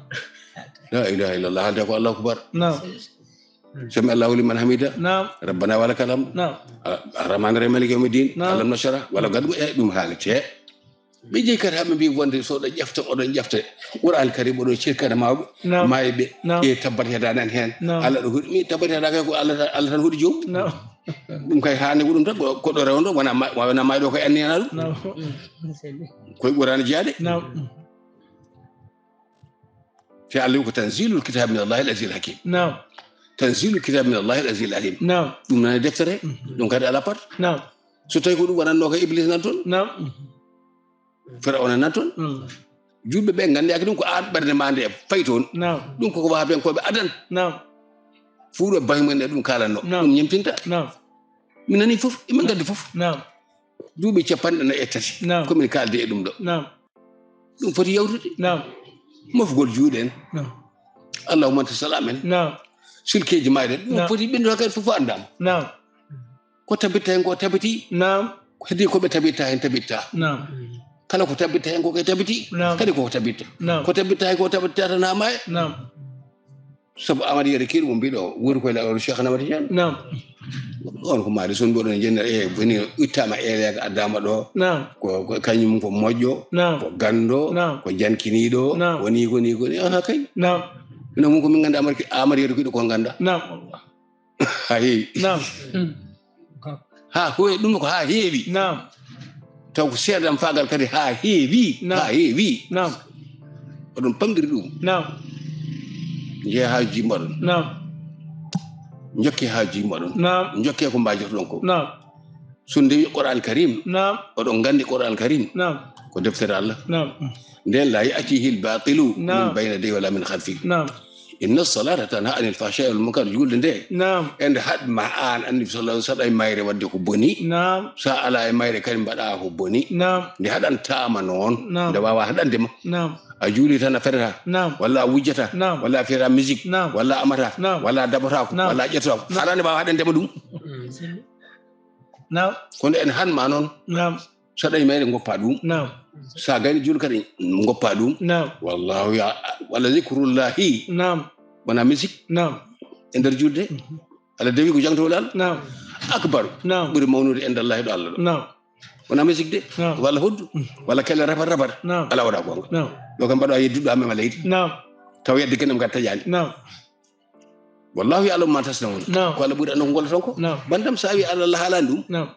La ilaha illallah. Haalde ko Allahu akbar. Naam. Sami Allahu liman hamida. Naam. Rabbana wa lakal hamd. Naam. Arrahman arrahim maliki yawmiddin. Naam. Alam nashara. Wala gadu e ɗum haalete. Ɓe jeyi kadi haa ɓe mbi wonde so oɗon ƴefta, oɗon ƴefta Qur'an Karim, oɗon cirkana mawɓe, Naam. mayɓe, Naam. e tabbat yada nan heen. Naam. Allah ɗo huɗi, mi tabbat yada kay ko Allah tan, Allah tan huɗi joom. Naam. Ɗum kay haani ko ɗum tan, ko, ko ɗo rewndo, wona ma-, wona mayɗo ko anniyana ɗum. Naam. Koye Qur'an jeyaade. Naam. Te Allah ko tanzilul kitab min Allahi al-azizil hakim. Naam. Tanzilul kitab min Allahi al-azizil alim. Naam. Ɗum nani deftere, ɗum kadi ala pat. Naam. So tawi ko ɗum waɗannoo ko Iblis nan toon, Naam. Firawna nan toon. Mm. Julɓe ɓe nganndiyaaki ɗum ko aan ɓernde ma nde fayi toon. Naam. Ɗum koko wahabiyankooɓe adan. Naam. Fuuɗo bahi mumen e ɗum kaalanno. Naam. Ɗum ñemtinta. Naam. Mi nani fof, emin nganndi fof. Naam. Duuɓi capanɗe nayi e tati. Naam. Komin kaaldi e ɗum ɗo. Naam. Ɗum foti yawtude. Naam. Mofgol juuɗe en. Naam. Allahumma anta salam en. Naam. Silkeeji mayɗen. Ɗum Naam. foti ɓinndoo kadi fof anndaama. Naam. Ko tabitta heen ko tabitii. Naam. Heddi ko ɓe tabitta heen tabitta. Naam. Kala ko tabitta heen ko koye tabitii. Naam. Kadi ko tabitta. Naam. Ko tabitta heen ko tabitta tan haa maaya. Naam. Sabu Amadu Yero Kiir mo mbiɗo woni koye laawol Cheikh Ahmad Tidiane. Naam. On ko maari son mboɗon jennere e woni ittama e leega addama ɗo. Naam. Ko, ko kañum ko moƴƴo. Naam. Ko ganndo. Naam. Ko jankiniiɗo. Naam. Ko ni, ko ni, ko ni. Aha kay. Naam. Minen mum ko min ngannda Amadu, Amadu Yero Kiir ko ngannda. Naam. Ha heewi. Naam. Ha heewi, ɗum ko ha heewi. Naam. Taw ko seedam faagal kadi ha heewi. Naam. Ha heewi. Naam. Oɗon pamɗiri ɗum. Naam. Jeeya haajuji mbaɗon. Naam. Jokke haajuji mbaɗon. Naam. Jokke ko mbajotoɗon ko. Naam. So ndewi Qur'an Karim. Naam. Oɗon nganndi Qur'an Karim. Naam. Ko deftere Allah. Naam. Nden la ya'tihi al-batilu Naam. min bayni yadayhi wala min khalfihi. Naam. Inna salata tanha anil fahsha'i wal munkar. Julde nde. Naam. Ende haɗ ma aan annabi sallallahu alaihi wasallam saɗa e mayre wadde ko boni. Naam. Sa ala e mayre kadi mbaɗa ko boni. Naam. Nde haɗantama noon. Naam. Nde wawa haɗande ma. Naam. A juuli tan a ferata. Naam. Walla a wujjata. Naam. Walla a fiyata musique. Naam. Walla a amata. Naam. Walla a dabatako. Naam. Walla a ƴettotako. Naam. Haɗande wawa haɗandema ɗum. Naam. Kono en hanma noon. Naam. Saɗa e mayre goppa ɗum. Naam. Sa gayni juuli kadi goppa ɗum. Naam. Wallahu ya, wala zikrullahi. Naam. Wona musique. Naam. E nder julde. Allah dewi ko jangtowol Allah. Naam. Akbaru. Naam. Ɓuri mawnude e nder Allah e ɗo Allah ɗo. Naam. Wona musique de. Naam. Walla hoddu. Walla kelle rabar rabar. Naam. Ala waɗa gonga. Naam. Ɗo kam mbaɗa yedduɗo ha mema leydi. Naam. Taw yedde gueɗam ngal taƴani. Naam. Wallahu ya'lamu ma tasna'un. Naam. Ko Allah ɓuri anndo ko golloton ko. Naam. Bandam sa wi Allah, Allah haalani ɗum. Naam.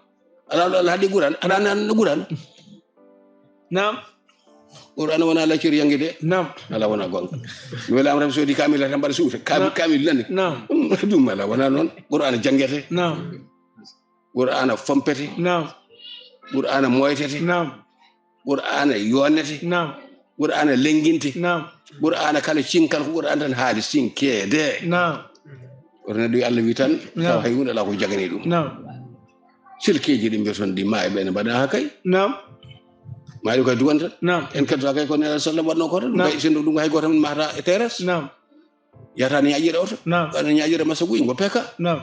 Ala Allah haɗi Qur'an. Ala nan no Qur'an. Naam. Qur'an wona laccori yangude. Naam. Ala wona gonga. Mi wela am rabbi sodi kamil tan mbaɗa suuta. Kamil, Naam. Kamil nani. Naam. Ɗum ala wona noon. Qur'an jangete. Naam. Qur'an fompete. Naam. Qur'an moytete. Naam. Qur'an yonete. Naam. Qur'an lenginte. Naam. Qur'an kala cinkal ko Qur'an tan haali sinkede. Naam. Koto neɗɗo wi Allah wi tan. Naam. Taw hay hunde ala ko jagani ɗum. Naam. Silkeji ɗi mbiyaton ɗi ma e ɓe ne mbaɗa ha kay. Naam. Maɗi koye duwanta. Naam. En keddo ha kay ko Nelaaɗo sallam waɗno ko tan. Naam. Mbay sinno ɗum hay goto men mahata e terrasse. Naam. Yata ne ñaƴira oto. Naam. Waɗa ñaƴira masa guy ngo peka. Naam.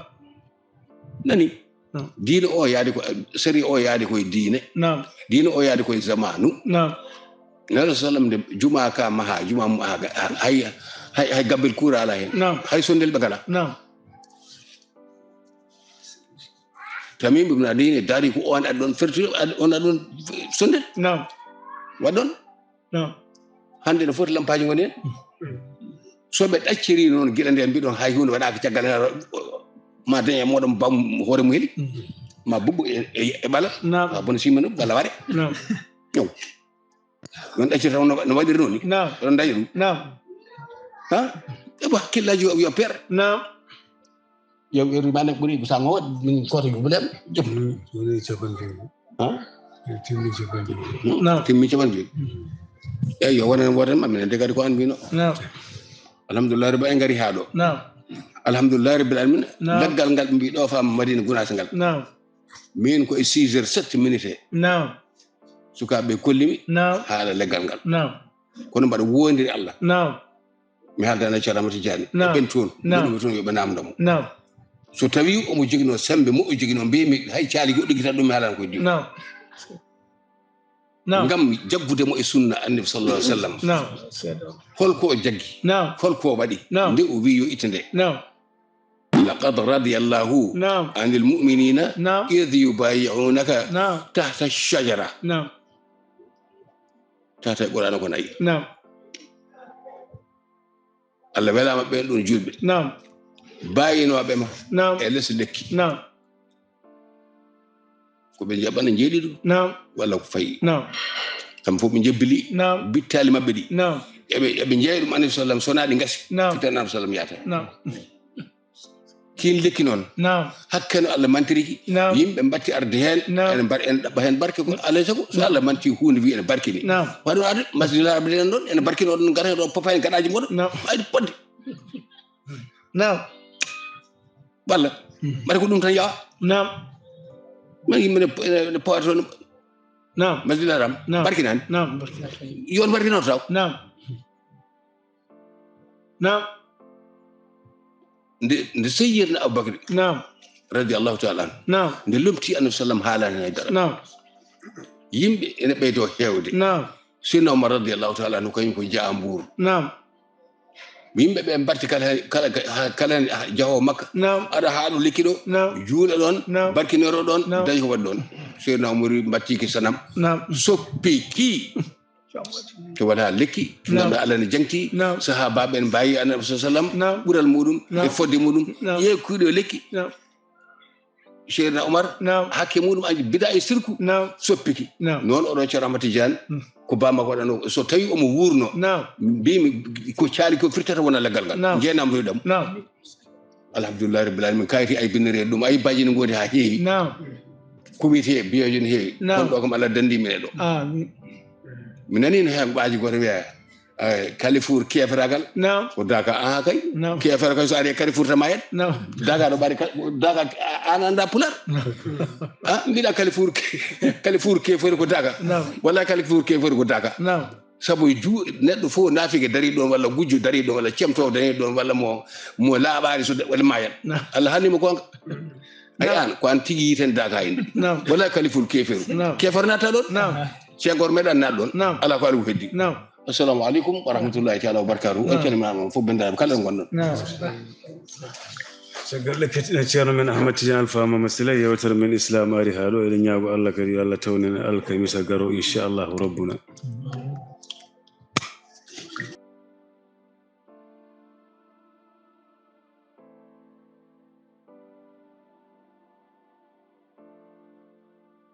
Nani. Naam. Diine o yaadi ko, sariya o yaadi koye diine. Naam. Diine o yaadi koye zamanu. Naam. Nabi sallam nde juma ka maha, juma mu-, ha, ha, hay, hay, hay gabbel kuura ala hen. Naam. Hay sondel ɓe ngala. Naam. Tamim ibn Adi ne dari ko on aɗon ferti, on aɗon sondel. Naam. Waɗon? Naam. Hande no foti lampaji ngoni hen. So ɓe ɗacciri noon giɗa nde mbiɗon hay hunde waɗaka caggal hen, ma dañe moɗon bam hoore mum heli. Ma bubbu e, e, e ɓala. Naam. Ma bon simino walla waɗe. Naam. Yo. Noon ɗaccirta no, no waɗiri noon ni. Naam. Oɗon dañi ɗum. Naam. Ha? E ba hakkillaji yo, yo per. Naam. Yo, yo rimane ɓuri sa ngo waɗ min koto yo bulem. Woni capanɗe joyi. Ha? Timmi capanɗe joyi. Naam. Timmi capanɗe joyi. Eyyo, wonen woten ma minen de kadi ko an mbino. Naam. Alhamdulillah rabbil en ngari haa ɗo. Naam. Alhamdulillah rabbil alamin. Naam. Leggal ngal ɓe mbi ɗo fa Madina Gunaas ngal. Naam. Min ko e six heures sept minutes. Naam. Sukaaɓe kollimi. Naam. Haala leggal ngal. Naam. Kono mbaɗa wondiri Allah. Naam. Mi haaldaani Ceerno Amadou Tidiane. Naam. Ɓen toon. Naam. Woni ɓe toon yo ɓe naamndo mo. Naam. So tawi omo joginoo semmbe mo o joginoo, mbiymi hay caali goɗɗo gita ɗum mi haalana koye diw. Naam. Naam. Ngam jaggude mo e sunna Annabi sallallahu alaihi wasallam. Naam. Holko o jaggi? Naam. Holko o waɗi? Naam. Nde o wi yo itte nde. Naam. Laqad radiyallahu Naam. anil mu'minina Naam. idh yubayi'unaka Naam. tahta shajara. Naam. Tata e Qur'ana ko nayi. Naam. Allah welama ɓen ɗon julɓe. Naam. Bayinooɓe ma Naam. e les lekki. Naam. Ko ɓe jaɓana jeeɗiɗo Naam. walla ko fayi. Naam. Kamɓe fof ɓe jebbili Naam. bittali maɓɓe ɗi. Naam. Eɓe, eɓe jeeya ɗum Annabi sallam, so wonaa ɗi ngasi. Naam. Fitan Annabi sallam yaata. Naam. Kin lekki noon. Naam. Hakke no Allah mantiri ki. Naam. Yimɓe mbatti arde heen. Naam. Ene mbar-, ene ɗaɓɓa heen barke ko alay sago. So Naam. Allah manti huunde wi ene barkini. Naam. Waɗo arde masjidil arabe ɗen ɗon, ene barkini oɗon ngara heen ɗon popa heen gaɗaaji moɗon. Naam. Ayde podde. Naam. Walla. Mhm. Mbaɗa ko ɗum tan yawa. Naam. Ma yimɓe ne, ne, ne powata toon. Naam. Masjidil haram. Naam. Barkinani. Naam. Barkinani. Yon barkinoto taw. Naam. Naam. Nde, nde Seyyidina Abubakar Naam. radiyallahu ta'ala anhu, Naam. nde lomti Annabi sallam haalani hay dara. Naam. Yimɓe ene ɓeydo heewde. Naam. Seydina Omar radiyallahu ta'ala anhu kañum ko jaambuur. Naam. Yimɓe ɓe mbarti kala, kala, kala, kala jaho Makka. Naam. Aɗa haa ɗo lekki ɗo. Naam. Juula ɗon, Naam. barkinoro ɗon, Naam. dañi ko waɗi ɗon. Seydina Omar mbattiki sanam. Naam. Soppiki. To waɗa lekki, Naam. ngannduɗaa Allah ne jaŋti, Naam. sahaabaaɓe en mbaawi Annabi sallallahu alaihi wasallam, Naam. ɓural muɗum, Naam. e fodde muɗum, Naam. ƴeew kuuɗo lekki. Naam. Seydina Omar, Naam. hakke muɗum aji bida e sirku, Naam. soppiki. Naam. Noon oɗo Ceerno Ahmad Tidiane, Hmm. ko Bamako waɗano, so tawi omo wuurno, Naam. mbimi ko caali ko firtata wona leggal ngal. Naam. Jeenam ɗo ɗam. Naam. Alhamdulillahi rabbil alamin, kayiti ay binnere ɗum, ay baaji ne ngoodi haa heewi. Naam. Ko wiyetee biyeejo ne heewi. Naam. Kono ɗo kam Allah dandi min e ɗo. Amin. Mi nani no heen baaji gooto wiya, eh, Kalifour keeferagal. Naam. Ko Daaka, aha kay. Naam. Keefera kay so ari e Kalifour tama en. Naam. Daaka ɗo ɓari ka-, Daaka a-, an annda Pulaar. Naam. Ah, mbiɗa Kalifour ke-, Kalifour keefori ko Daaka. Naam. Walla Kalifour keefori ko Daaka. Naam. Sabu e juu-, neɗɗo fof naafike dari ɗon, walla gujjo dari ɗon, walla cemto dari ɗon, walla mo, mo laaɓaani so de-, walla maayat. Naam. Allah haalni mo goonga. Ay Naam. an, ko an tigi yiten Daaka en. Naam. Walla Kalifour keeferu. Naam. Keefero natta ɗon. Naam. Senghor meɗa naat ɗon. Naam. Ala ko ala ko heddi. Naam. Assalamu alaikum wa rahmatullahi ta'ala wa barakatuh. Naam. En calminaama on fof banndiraaɓe kala ɗo ngonɗon. Naam. Caggal ɗe kettinen Ceerno men Ahmad Tidiane Alpha Mama Siley, yewtere men Islam ari haa ɗo. Eɗen ñaago Allah kadi yo Allah tawnen alkamisa garo, inchallahu rabbuna.